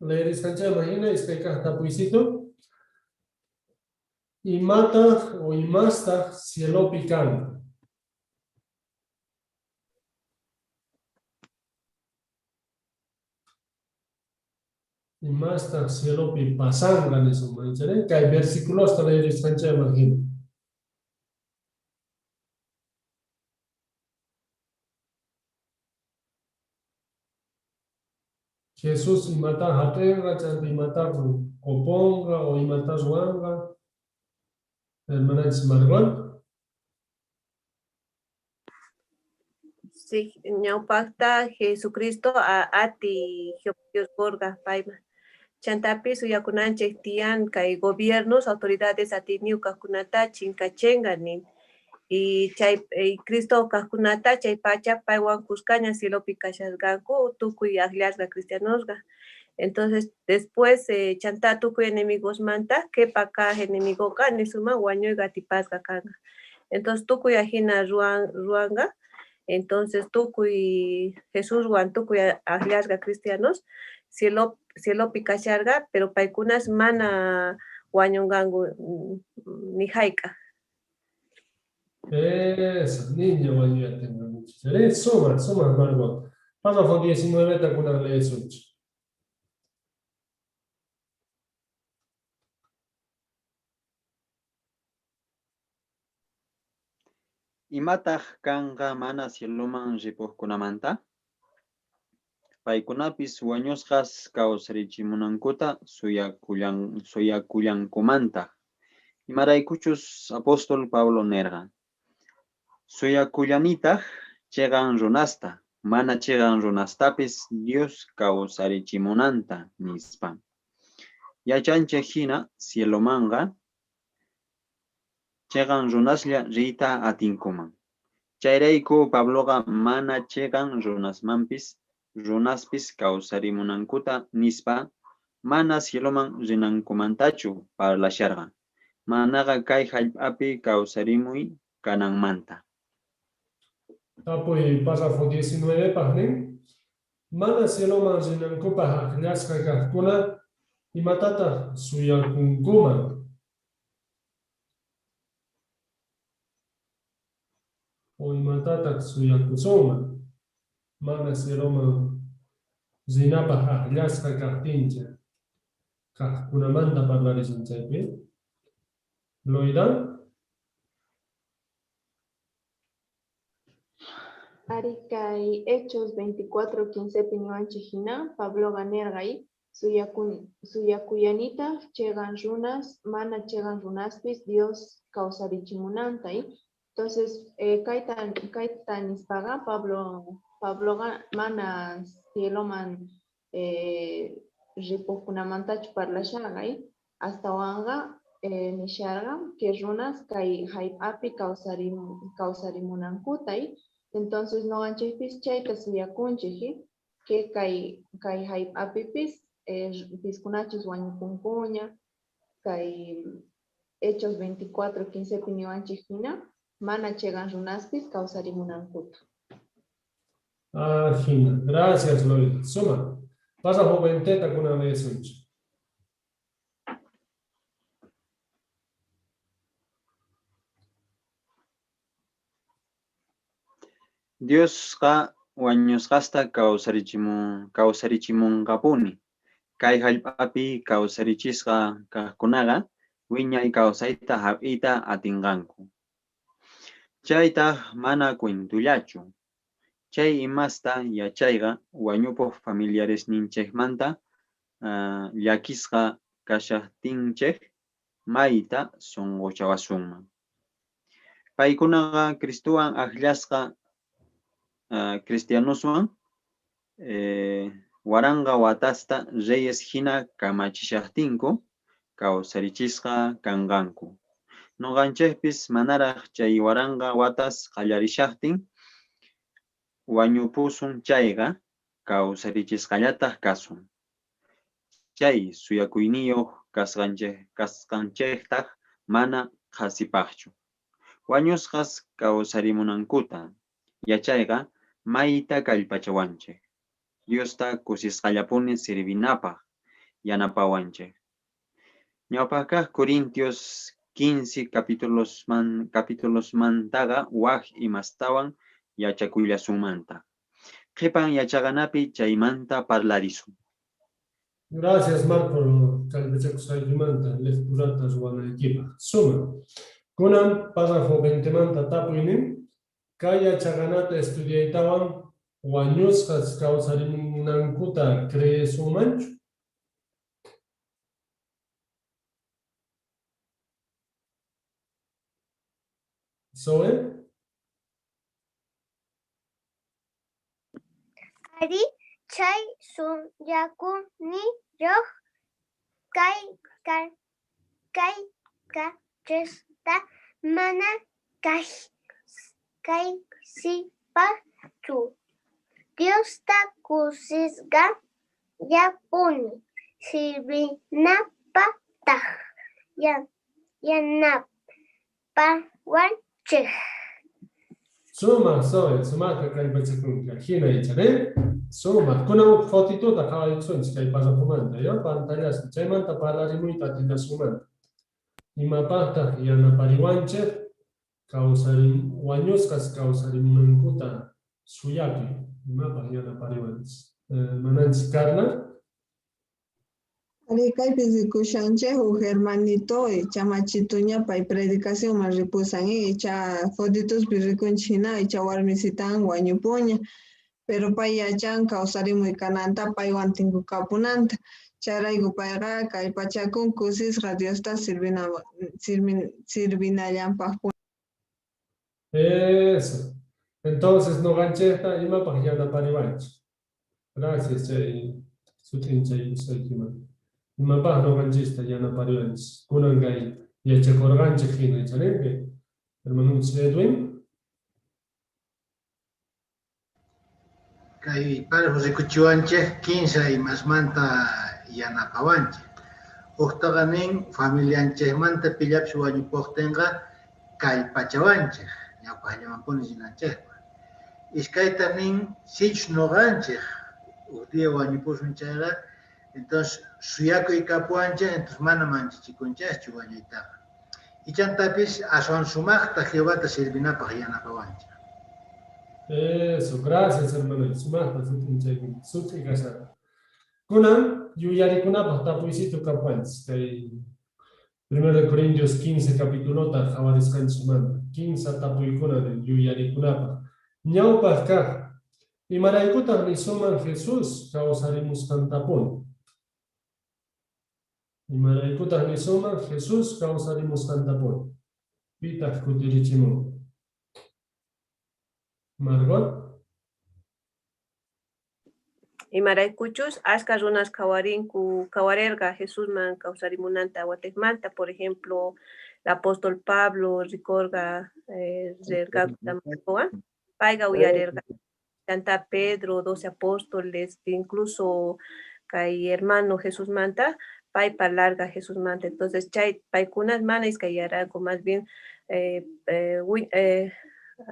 leerisqanchayman hina iskay kaj tapuycito. Imataj o imastaj cielopi kanqa. Imastaj cielopi pasanqa nisunman, ichari? Kay versículosta leerisqanchayman hina. Jesús imata jap'inqa, chanta imata qoponqa o imata ruwanqa. Hermananchis Margot. Sí, ñawpaqta Jesucristo ati Jehová Dios qorqa payman. Chantapis suyakunanchej tiyan kay gobiernos, autoridades atiyniyuq kaqkunata chinkachenqa nin. Y chay Cristo kaqkunata chay pacha paywan kuskaña cielopi kashasqanku tukuy akllasqa cristianosqa. Entonces, después chantá tukuy enemigosmanta qhepa kaj enemigoqa nisunman wañuyqa atipasqa kanqa. Entonces, tukuy ajina ruwanqa. Entonces, tukuy Jesuswan tukuy akllasqa cristianos cielopi kasharqa, pero paykunas mana wañunqanku ni jayk'aj. Eso, niña wañuyta atinqa. Suma, suma, Margot. Párrafo 19 kunan leesunchej. Imataj kanqa mana cieloman ripojkunamanta? Paykunapis wañusqas kawsarichimunankuta suyakullankumantaj. Imaraykuchus apóstol Pablo nerqa: Suyakullanitaj cheqan runasta, mana cheqan runastapis Dios kawsarichimunanta, nispa. Yachanchej jina cielomanqa cheqan runaslla riyta atinkuman. Chayrayku Pabloqa mana cheqan runaspis kawsarimunankuta nispa mana cieloman rinankumantachu parlasharqa, manaqa kay jallp'api kawsarimuy kananmanta. Tapuy párrafo 19 paj nin, mana cieloman rinankupaj akllasqa kajkuna imatataj suyakunkuman? O imatataj suyakusunman mana cieloman rinapaj akllasqa kajtinchej kajkunamanta parlarisun chaypi. Loida? Ari kay Hechos 24:15 niwanchej jina, Pabloqa nerqa suyakuyanitaj cheqan runas, mana cheqan runaspis Dios kawsarichimunanta. Entonces, kayta nispaqa Pabloqa mana cieloman ripojkunamantachu parlasharqa, astawanqa nisharqa que runas kay jallp'api kawsarimunankuta. Entonces noqanchejpis chayta suyakunchej, que kay jallp'apipis piskunachus wañupunkuña, kay Hechos 24:15 niwanchej jina, mana cheqan runaspis kawsarimunankuta. Ah, jina. Gracias, Loida. Suma. Párrafo 20 kunan leesunchej. Diosqa wañusqasta kawsarichimunqapuni. Kay jallp'api kawsarichisqa kajkunaqa wiñay kawsayta jap'iyta atinqanku. Chaytaj mana cuentollachu. Chay imasta yachayqa wañupoj familiaresninchejmanta llakisqa kashajtinchej mayta sonqochawasunman. Paykunaqa Cristowan akllasqa cristianoswan 1000 watasta reyes jina kamachishajtinku kawsarichisqa kanqanku. Noqanchejpis manaraj chay 1000 watas qallarishajtin wañupusun chayqa kawsarichisqallataj kasun. Chay suyakuyniyoj kasqanchejtaj mana qhasipajchu. Wañusqas kawsarimunankuta yachayqa mayta kallpachawanchej. Diosta kusisqallapuni sirvinapaj yanapawanchej. Ñawpajkaj Corintios 15 capítulosmantaqa waj imastawan yachakullasunmanta. Qhipan yachaqanapi chaymanta parlarisun. Gracias, Marco, kallpachakusqaykimanta lecturata ruwanaykipaj. Suma. Kunan párrafo 20manta tapuynin, kay yachaqanata estudiaytawan wañusqas kawsarimunankuta creesunmanchu? Zoe? Chay suyakuyniyoj kasqanchejta mana qhasipajchu Diosta kusisqallapuni sirvinapajtaj yanapawanchej. Sumaj, Zoe, sumajta kallpachakunki. Ajina icha, ¿eh? Sumaj. Kunan uj fotituta qhawarisunchik kay parrafomanta, ¿ya? Pantallaspi. Chaymanta parlarimuyta atillasunmanta. Imapajtaj yanapariwanchej kawsarim wañusqas kawsarimunankuta suyakuy. Imapaj yanapariwanchik. Hermananchik Carla. Arí, kaypi rikushanchej uj hermanito icha machituña pay predicacionman ripusan icha fotituspi rikunchik hina icha warmisitan wañupuña, pero pay yachan kawsarimuy kananta paywan tinkukapunanta. Chayrayku payqa kallpachakun kusisqa Diosta sirvinallanpaqpuni. Eso. Entonces, noqanchejta imapaj yanapariwanchik. Gracias chay sut'inchaykusqaykimanta. Imapaj noqanchista yanapariwanchik. Kunan kay yachakurqanchik hina, icha Hermanunchik Edwin. Kay párrafo rikuchiwanchej kinsa imasmanta yanapawanchik. Ujtaqa nin familianchejmanta pillapis wañupojtinqa kallpachawanchej ñawpaqllamanpuni rinanchejpaq. Iskayta nin sichus noqanchej uj día wañupusun chayqa, entonces suyakuy kapuwanchej, entonces mana manchachikunchejchu wañuytaqa. Ichantapis aswan sumaqta Jehovata sirvinapaq yanapawanchej. Eso, gracias hermano. Sumaqta sut'inchaykunki, sut'i kasharqa. Kunan yuyarikunapaq tapuysitu kapuwanchis kay 1 de Corintios 15 capitulota qhawarisqanchikmanta. Kinsa tapuykuna yuyarikunapaq. Ñawpaq kaq, imaraykutaq nisunman Jesús kawsarimusqantapuni? Imaraykutaq nisunman Jesús kawsarimusqantapuni? Pitaq kutirichimun? Margot. Imaraykuchus ashka runas qhawarinku qhawarerqa Jesusman kawsarimunanta watejmanta, por ejemplo, el apóstol Pablo rikorqa rerqa Damascowan, payqa uyarerqa chantá Pedro, 12 apóstoles, incluso kay hermano Jesusmanta, pay parlarqa Jesusmanta. Entonces chay paykunas mana iskayarqanku, más bien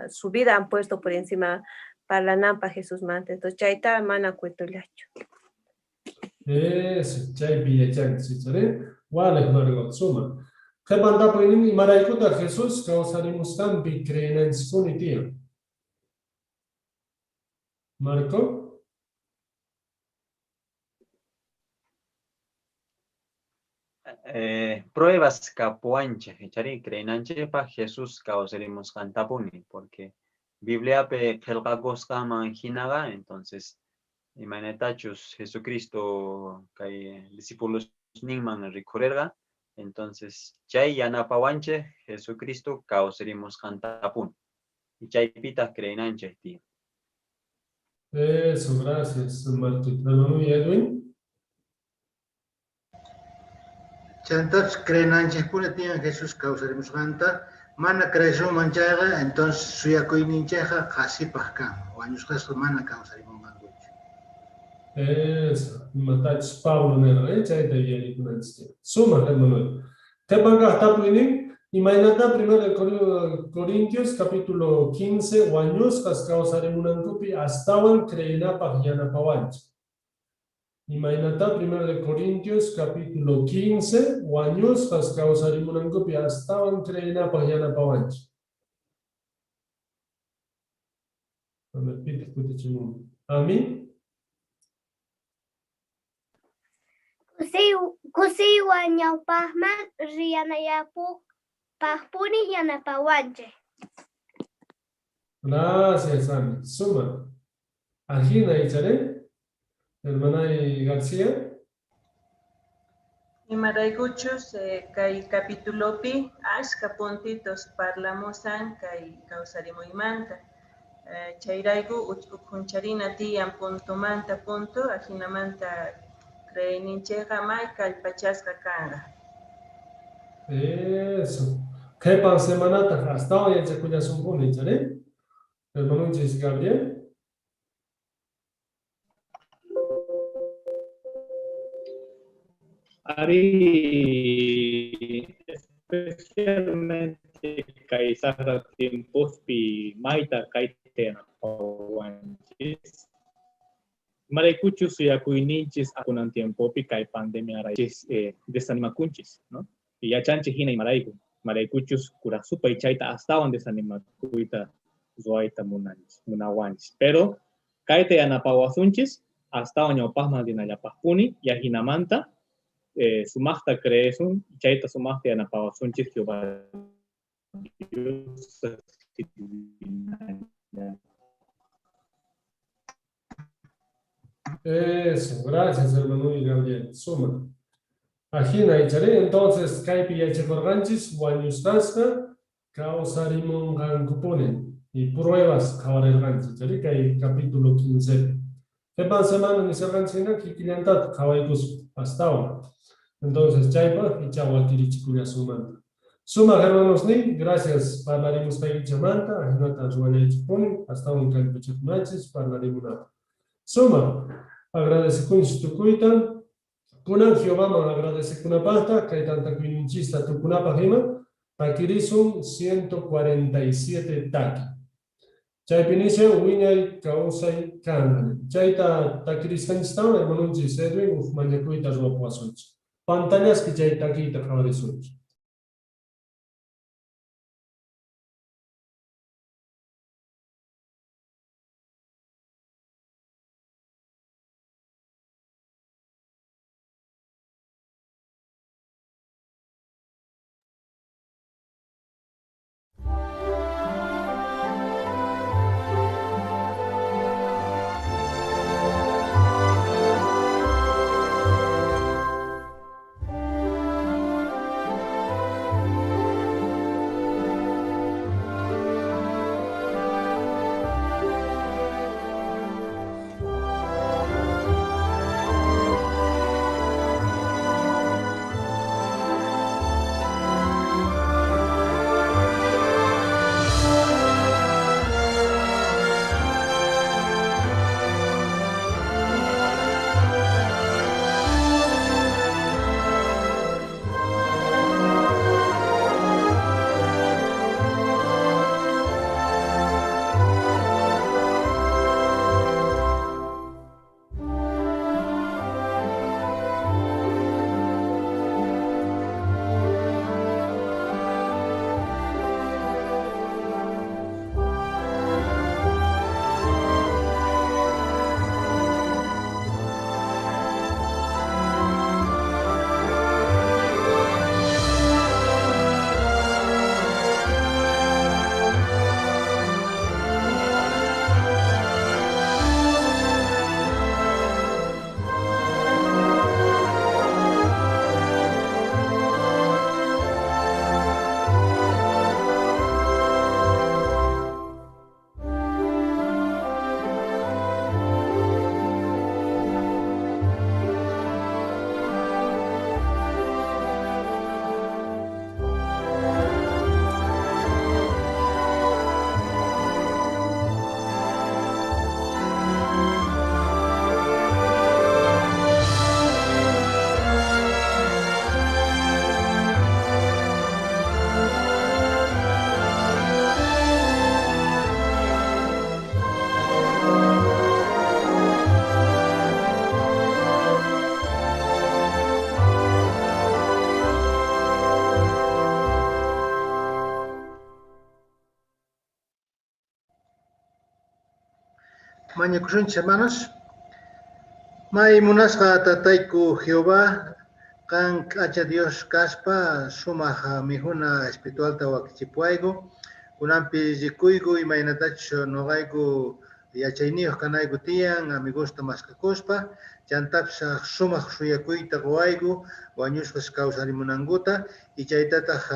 su vida han puesto por encima parlananpaj Jesusmanta. Entonces chayta mana cuentollachu. Eso, chaypi yachanchis, ichari. Walej Margot, suma. Qhipan tapuynin, imaraykutaq Jesús kawsarimusqanpi creenanchispuni tiyan? Marco. Pruebas kapuwanchej, ichari creenanchejpaj Jesús kawsarimusqantapuni, porque Bibliapi qhelqakusqanman hinaqa, entonces imaynatachus Jesucristo kay discipulosninman rikhurerqa, entonces chay yanapawanchej Jesucristo kawsarimusqantapuni. Y chaypitaq creenanchej tiyan. Eso, gracias, Martín. Hermano y Edwin. Chantapis creenanchejpuni tiyan Jesús kawsarimusqanta, mana creesunman chayqa, entonces suyakuyninchejqa qhasipaj kan, wañusqasqa mana kawsarimunqankuchu. Eso, imatachus Pablo nerqa, chayta yuyarikunanchis tiyan. Sumaj, hermano. Qhipan kaq tapuynin, imaynata 1 de Corintios capítulo 15 wañusqas kawsarimunankupi astawan creenapaj yanapawanchik. Imaynata 1 de Corintios capítulo 15 wañusqas kawsarimunankupi astawan creenapaj yanapawanchik. A ver, pitaq kutichimun. Ami. Kusiywan ñawpajman riyanayapaqpuni yanapawanchik. Gracias, Ami. Suma. Ajina, ichare. Hermana García. Imaraykuchus kay capitulopi ashka puntitos parlamusan kay kawsarimuymanta. Chayrayku ukhuncharina tiyan puntomanta punto, ajinamanta creeyninchejqa may kallpachasqa kanqa. Eso. Qhepan semanataq astawan yachakullasumpuni, chari? Hermanunchis Gabriel. Ari, especialmente kay saqra tiempospi mayta kayta yanapawanchis. Imaraykuchus suyakuyninchis kunan tiempopi kay pandemia raychis desanimakunchis, ¿no? Y yachanchis hina imarayku, imaraykuchus kuraj supay chayta astawan desanimakuyta ruwayta munanchis, munawanchis. Pero kayta yanapawasunchis astawan ñawpajman rinallapajpuni y ajinamanta sumajta creesun, chayta sumajta yanapawasunchis Jehová Dios. Eso, gracias hermano Gabriel. Suma. Ajina ichari, entonces kaypi yachakurqanchis wañusqasqa kawsarimunqankupuni y pruebas qhawarirqanchis ichari kay capítulo 15. Qhipan semana nisarqanchis hina kikillantataq qhawaykuspa astawan. Entonces chaypaq icha wakirichikullasunmanta. Sumaq hermanosniy, gracias parlarimusqaykichamanta, ajinata ruwallaychikpuni, astawan kallpachakunanchis parlarimunapaq. Sumaq, agradecekunchis tukuyta. Kunan Jehovaman agradecekunapaqta, kay tantakuyninchista tukunapaq ima, takirisun 147 taki. Chaypi nishan wiñay kawsay kanqa. Chayta takirisqanchistawan hermanunchis Edwin uj mañakuyta ruwapuwasunchis. Pantallaspi chay takiyta qhawarisunchis. Mañakusunchis, hermanos. May munasqa tatayku Jehová, qan k'acha Dios kaspa sumaq mijuna espiritualta wakichipuwayku. Kunanpi rikuyku imaynatachus noqayku yachayniyuq kanayku tiyan amigosta maskakuspa, chantapis sumaq suyakuyta quwayku wañusqas kawsarimunankuta y chaytataq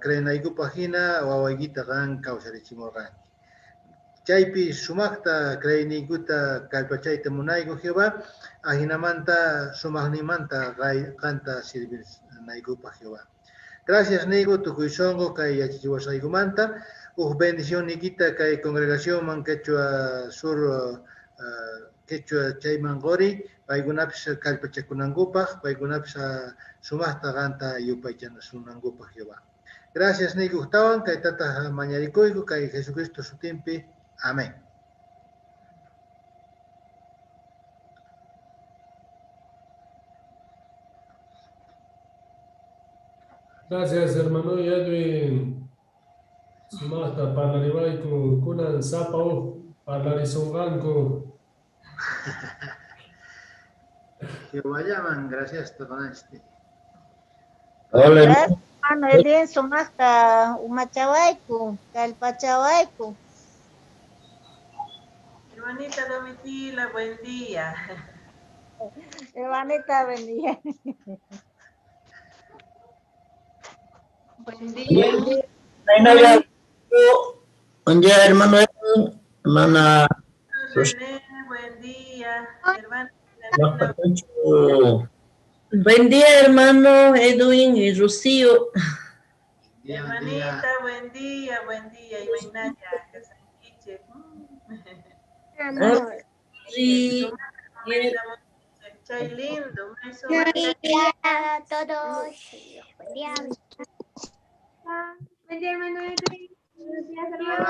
creenaykupaq hina wawaykita qan kawsarichimurqanki. Chaypi sumaqta creeyniykuta kallpachayta munayku Jehová, ajinamanta sumaqninmanta qanta sirvinaykupaq Jehová. Gracias niyku tukuy sunqu kay yachachiwasqaykumanta, uj bendición niykita kay congregacionman Quechua Sur Quechua chayman qori, paykunapis kallpachakunankupaq, paykunapis sumaqta qanta yupaychanasunankupaq Jehová. Gracias niyku ujtawan, kaytataq mañarikuyku kay Jesucristo sutinpi. Amén. Gracias, hermano Edwin. Sumaqta parlariwayku, kunan sapa uj parlarisonqanku. Jehovallaman gracias qonanchik. Hola, Gracias, hermano Edwin, sumaqta umachawayku, kallpachawayku. Hermanita Domitila, buen día. Hermanita, buen día. Buen día. Buen día, hermano Edwin, hermana René, buen día. Hermana Buen día, hermano Edwin y Rocío. Hermanita, buen día, buen día. Imaynalla, kasankichik. Amor. Sí. Chay lindo, may Buen sumaq día a todos. Buen día. Buen día, hermano Edwin. Buenos días, hermano.